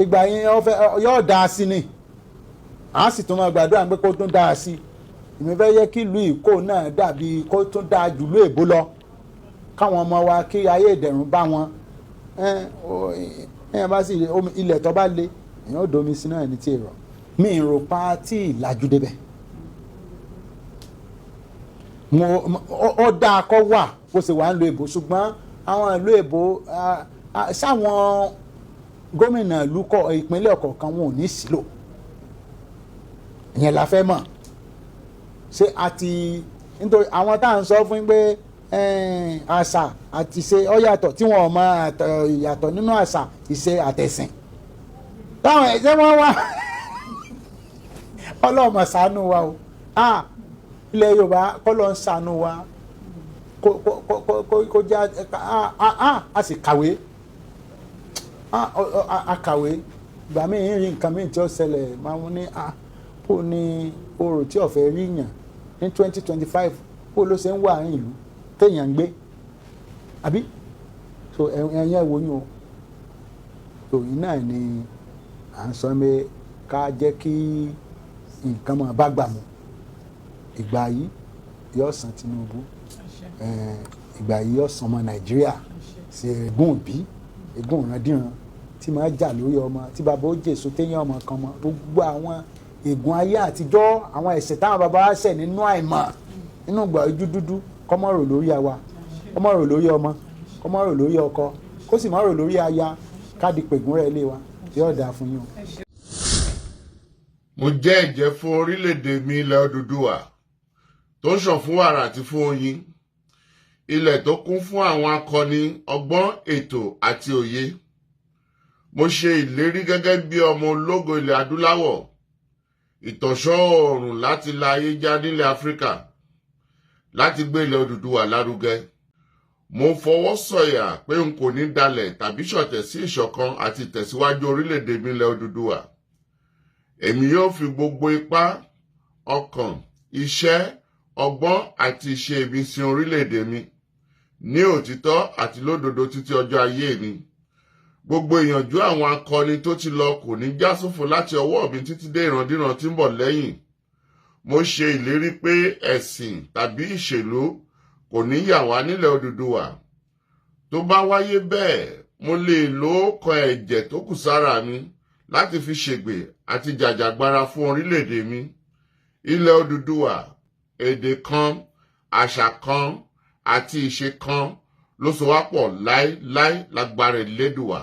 ìgbà yẹn ó fẹ́ yóò dáa sí ni, à á sì tún máa gbàdúrà pé kó tún dáa sí i. Èmi fẹ́ yẹ kí ìlú Ìkó náà dàbí kó tún dáa jù lú èbó lọ, káwọn ọmọ wa kí ayé ìdẹ̀rùn bá wọn. Ẹ bá sì ilẹ̀ tó bá le, èèyàn ò domi sí náà ní tí èrò mi ìrò pa tí ìlàjú débẹ̀. Mo ó dáa kọ́ wà bó ṣe wà ń lo èbó, ṣùgbọ́n àwọn ìlú èbó sáwọn gómìnà ìlú kọ ìpínlẹ̀ kọ̀ọ̀kan wọn ò ní sílò. Ìyẹn la fẹ́ mọ̀. Ṣé àti nítorí àwọn tá à ń sọ fún pé àṣà àti ìṣe ó yàtọ̀, tí wọn ò mọ ìyàtọ̀ nínú àṣà, ìṣe àtẹ̀sìn táwọn ẹ̀jẹ̀ wọn wà. Ọlọ́mọ ṣàánú wa o. Ilẹ̀ Yorùbá kọ́ ló ń ṣàánú wa, kó já a sì kàwé, a kàwé. Ìgbà míì ń rí nǹkan míì tí ó ṣẹlẹ̀, máa ń ní kó ní orò tí ọ̀fẹ́ rí yàn ní 2025, kó ló ṣe ń wà ní ìlú téèyàn ń gbé àbí. So ẹ̀yìn ẹ̀ wo yín o. So yìí náà ni à ń sọ pé ká jẹ́ kí nǹkan máa bá gbà mú. Ìgbà yìí yóò san Tinubu, ìgbà yìí yóò san ọmọ Nàìjíríà sí ègún òbí, ègún ìrandíran tí máa jà lórí ọmọ, tí bàbá ó jèso téèyàn ọmọ kan mọ. Gbogbo àwọn ègún ayé àtijọ́, àwọn ẹ̀ṣẹ̀ táwọn bàbá wa ṣẹ̀ nínú àìmọ̀, nínú ìgbà ojú dúdú, kọ́mọ́ rò lórí àwa, kọ́mọ́ rò lórí ọmọ, kọ́mọ́ rò lórí ọkọ, kó sì má rò lórí aya. Káàdì pègún rẹ̀ lé wa, yóò dáa fún yín o. Mo jẹ́ ẹ̀jẹ́ fún orílẹ̀-èdè mi, ilẹ̀ Odùduwà tó ń ṣàn fún wàrà àti fún oyin, ilẹ̀ tó kún fún àwọn akọni, ọgbọ́n, ètò àti òye. Mo ṣe ìlérí gẹ́gẹ́ bí ọmọ ológo ilẹ̀ adúláwọ̀, ìtọ̀ṣọ́ oòrùn láti la ayé já nílẹ̀ Áfíríkà, láti gbé ilẹ̀ Odùduwà lárugẹ. Mo fọwọ́ sọ̀yà pé n kò ní dalẹ̀ tàbí ṣọ̀tẹ̀ sí ìṣọ̀kan àti ìtẹ̀síwájú orílẹ̀-èdè mi, ilẹ̀ Odùduwà. Èmi yóò fi gbogbo ipá, ọkàn, iṣẹ́, ọgbọ́n àti ìṣe mi sin orílẹ̀-èdè mi ní òtítọ́ àti lódodo títí ọjọ́ ayé mi. Gbogbo ìyànjú àwọn akọni tó ti lọ kò ní já sófo láti ọwọ́ mi títí dé ìrandíran tí ń bọ̀ lẹ́yìn. Mo ṣe ìlérí pé ẹ̀sìn tàbí ìṣèlú kò ní yà wá nílẹ̀ Odùduwà. Tó bá wáyé bẹ́ẹ̀, mo lè lo kan ẹ̀jẹ̀ tó kù sára mi láti fi ṣègbè àti jàjàgbara fún orílẹ̀-èdè mi, ilẹ̀ Odùduwà. Èdè kan, àṣà kan. Àti ìṣe kan ló so wá pọ̀ láéláé lágbára Elédùwà.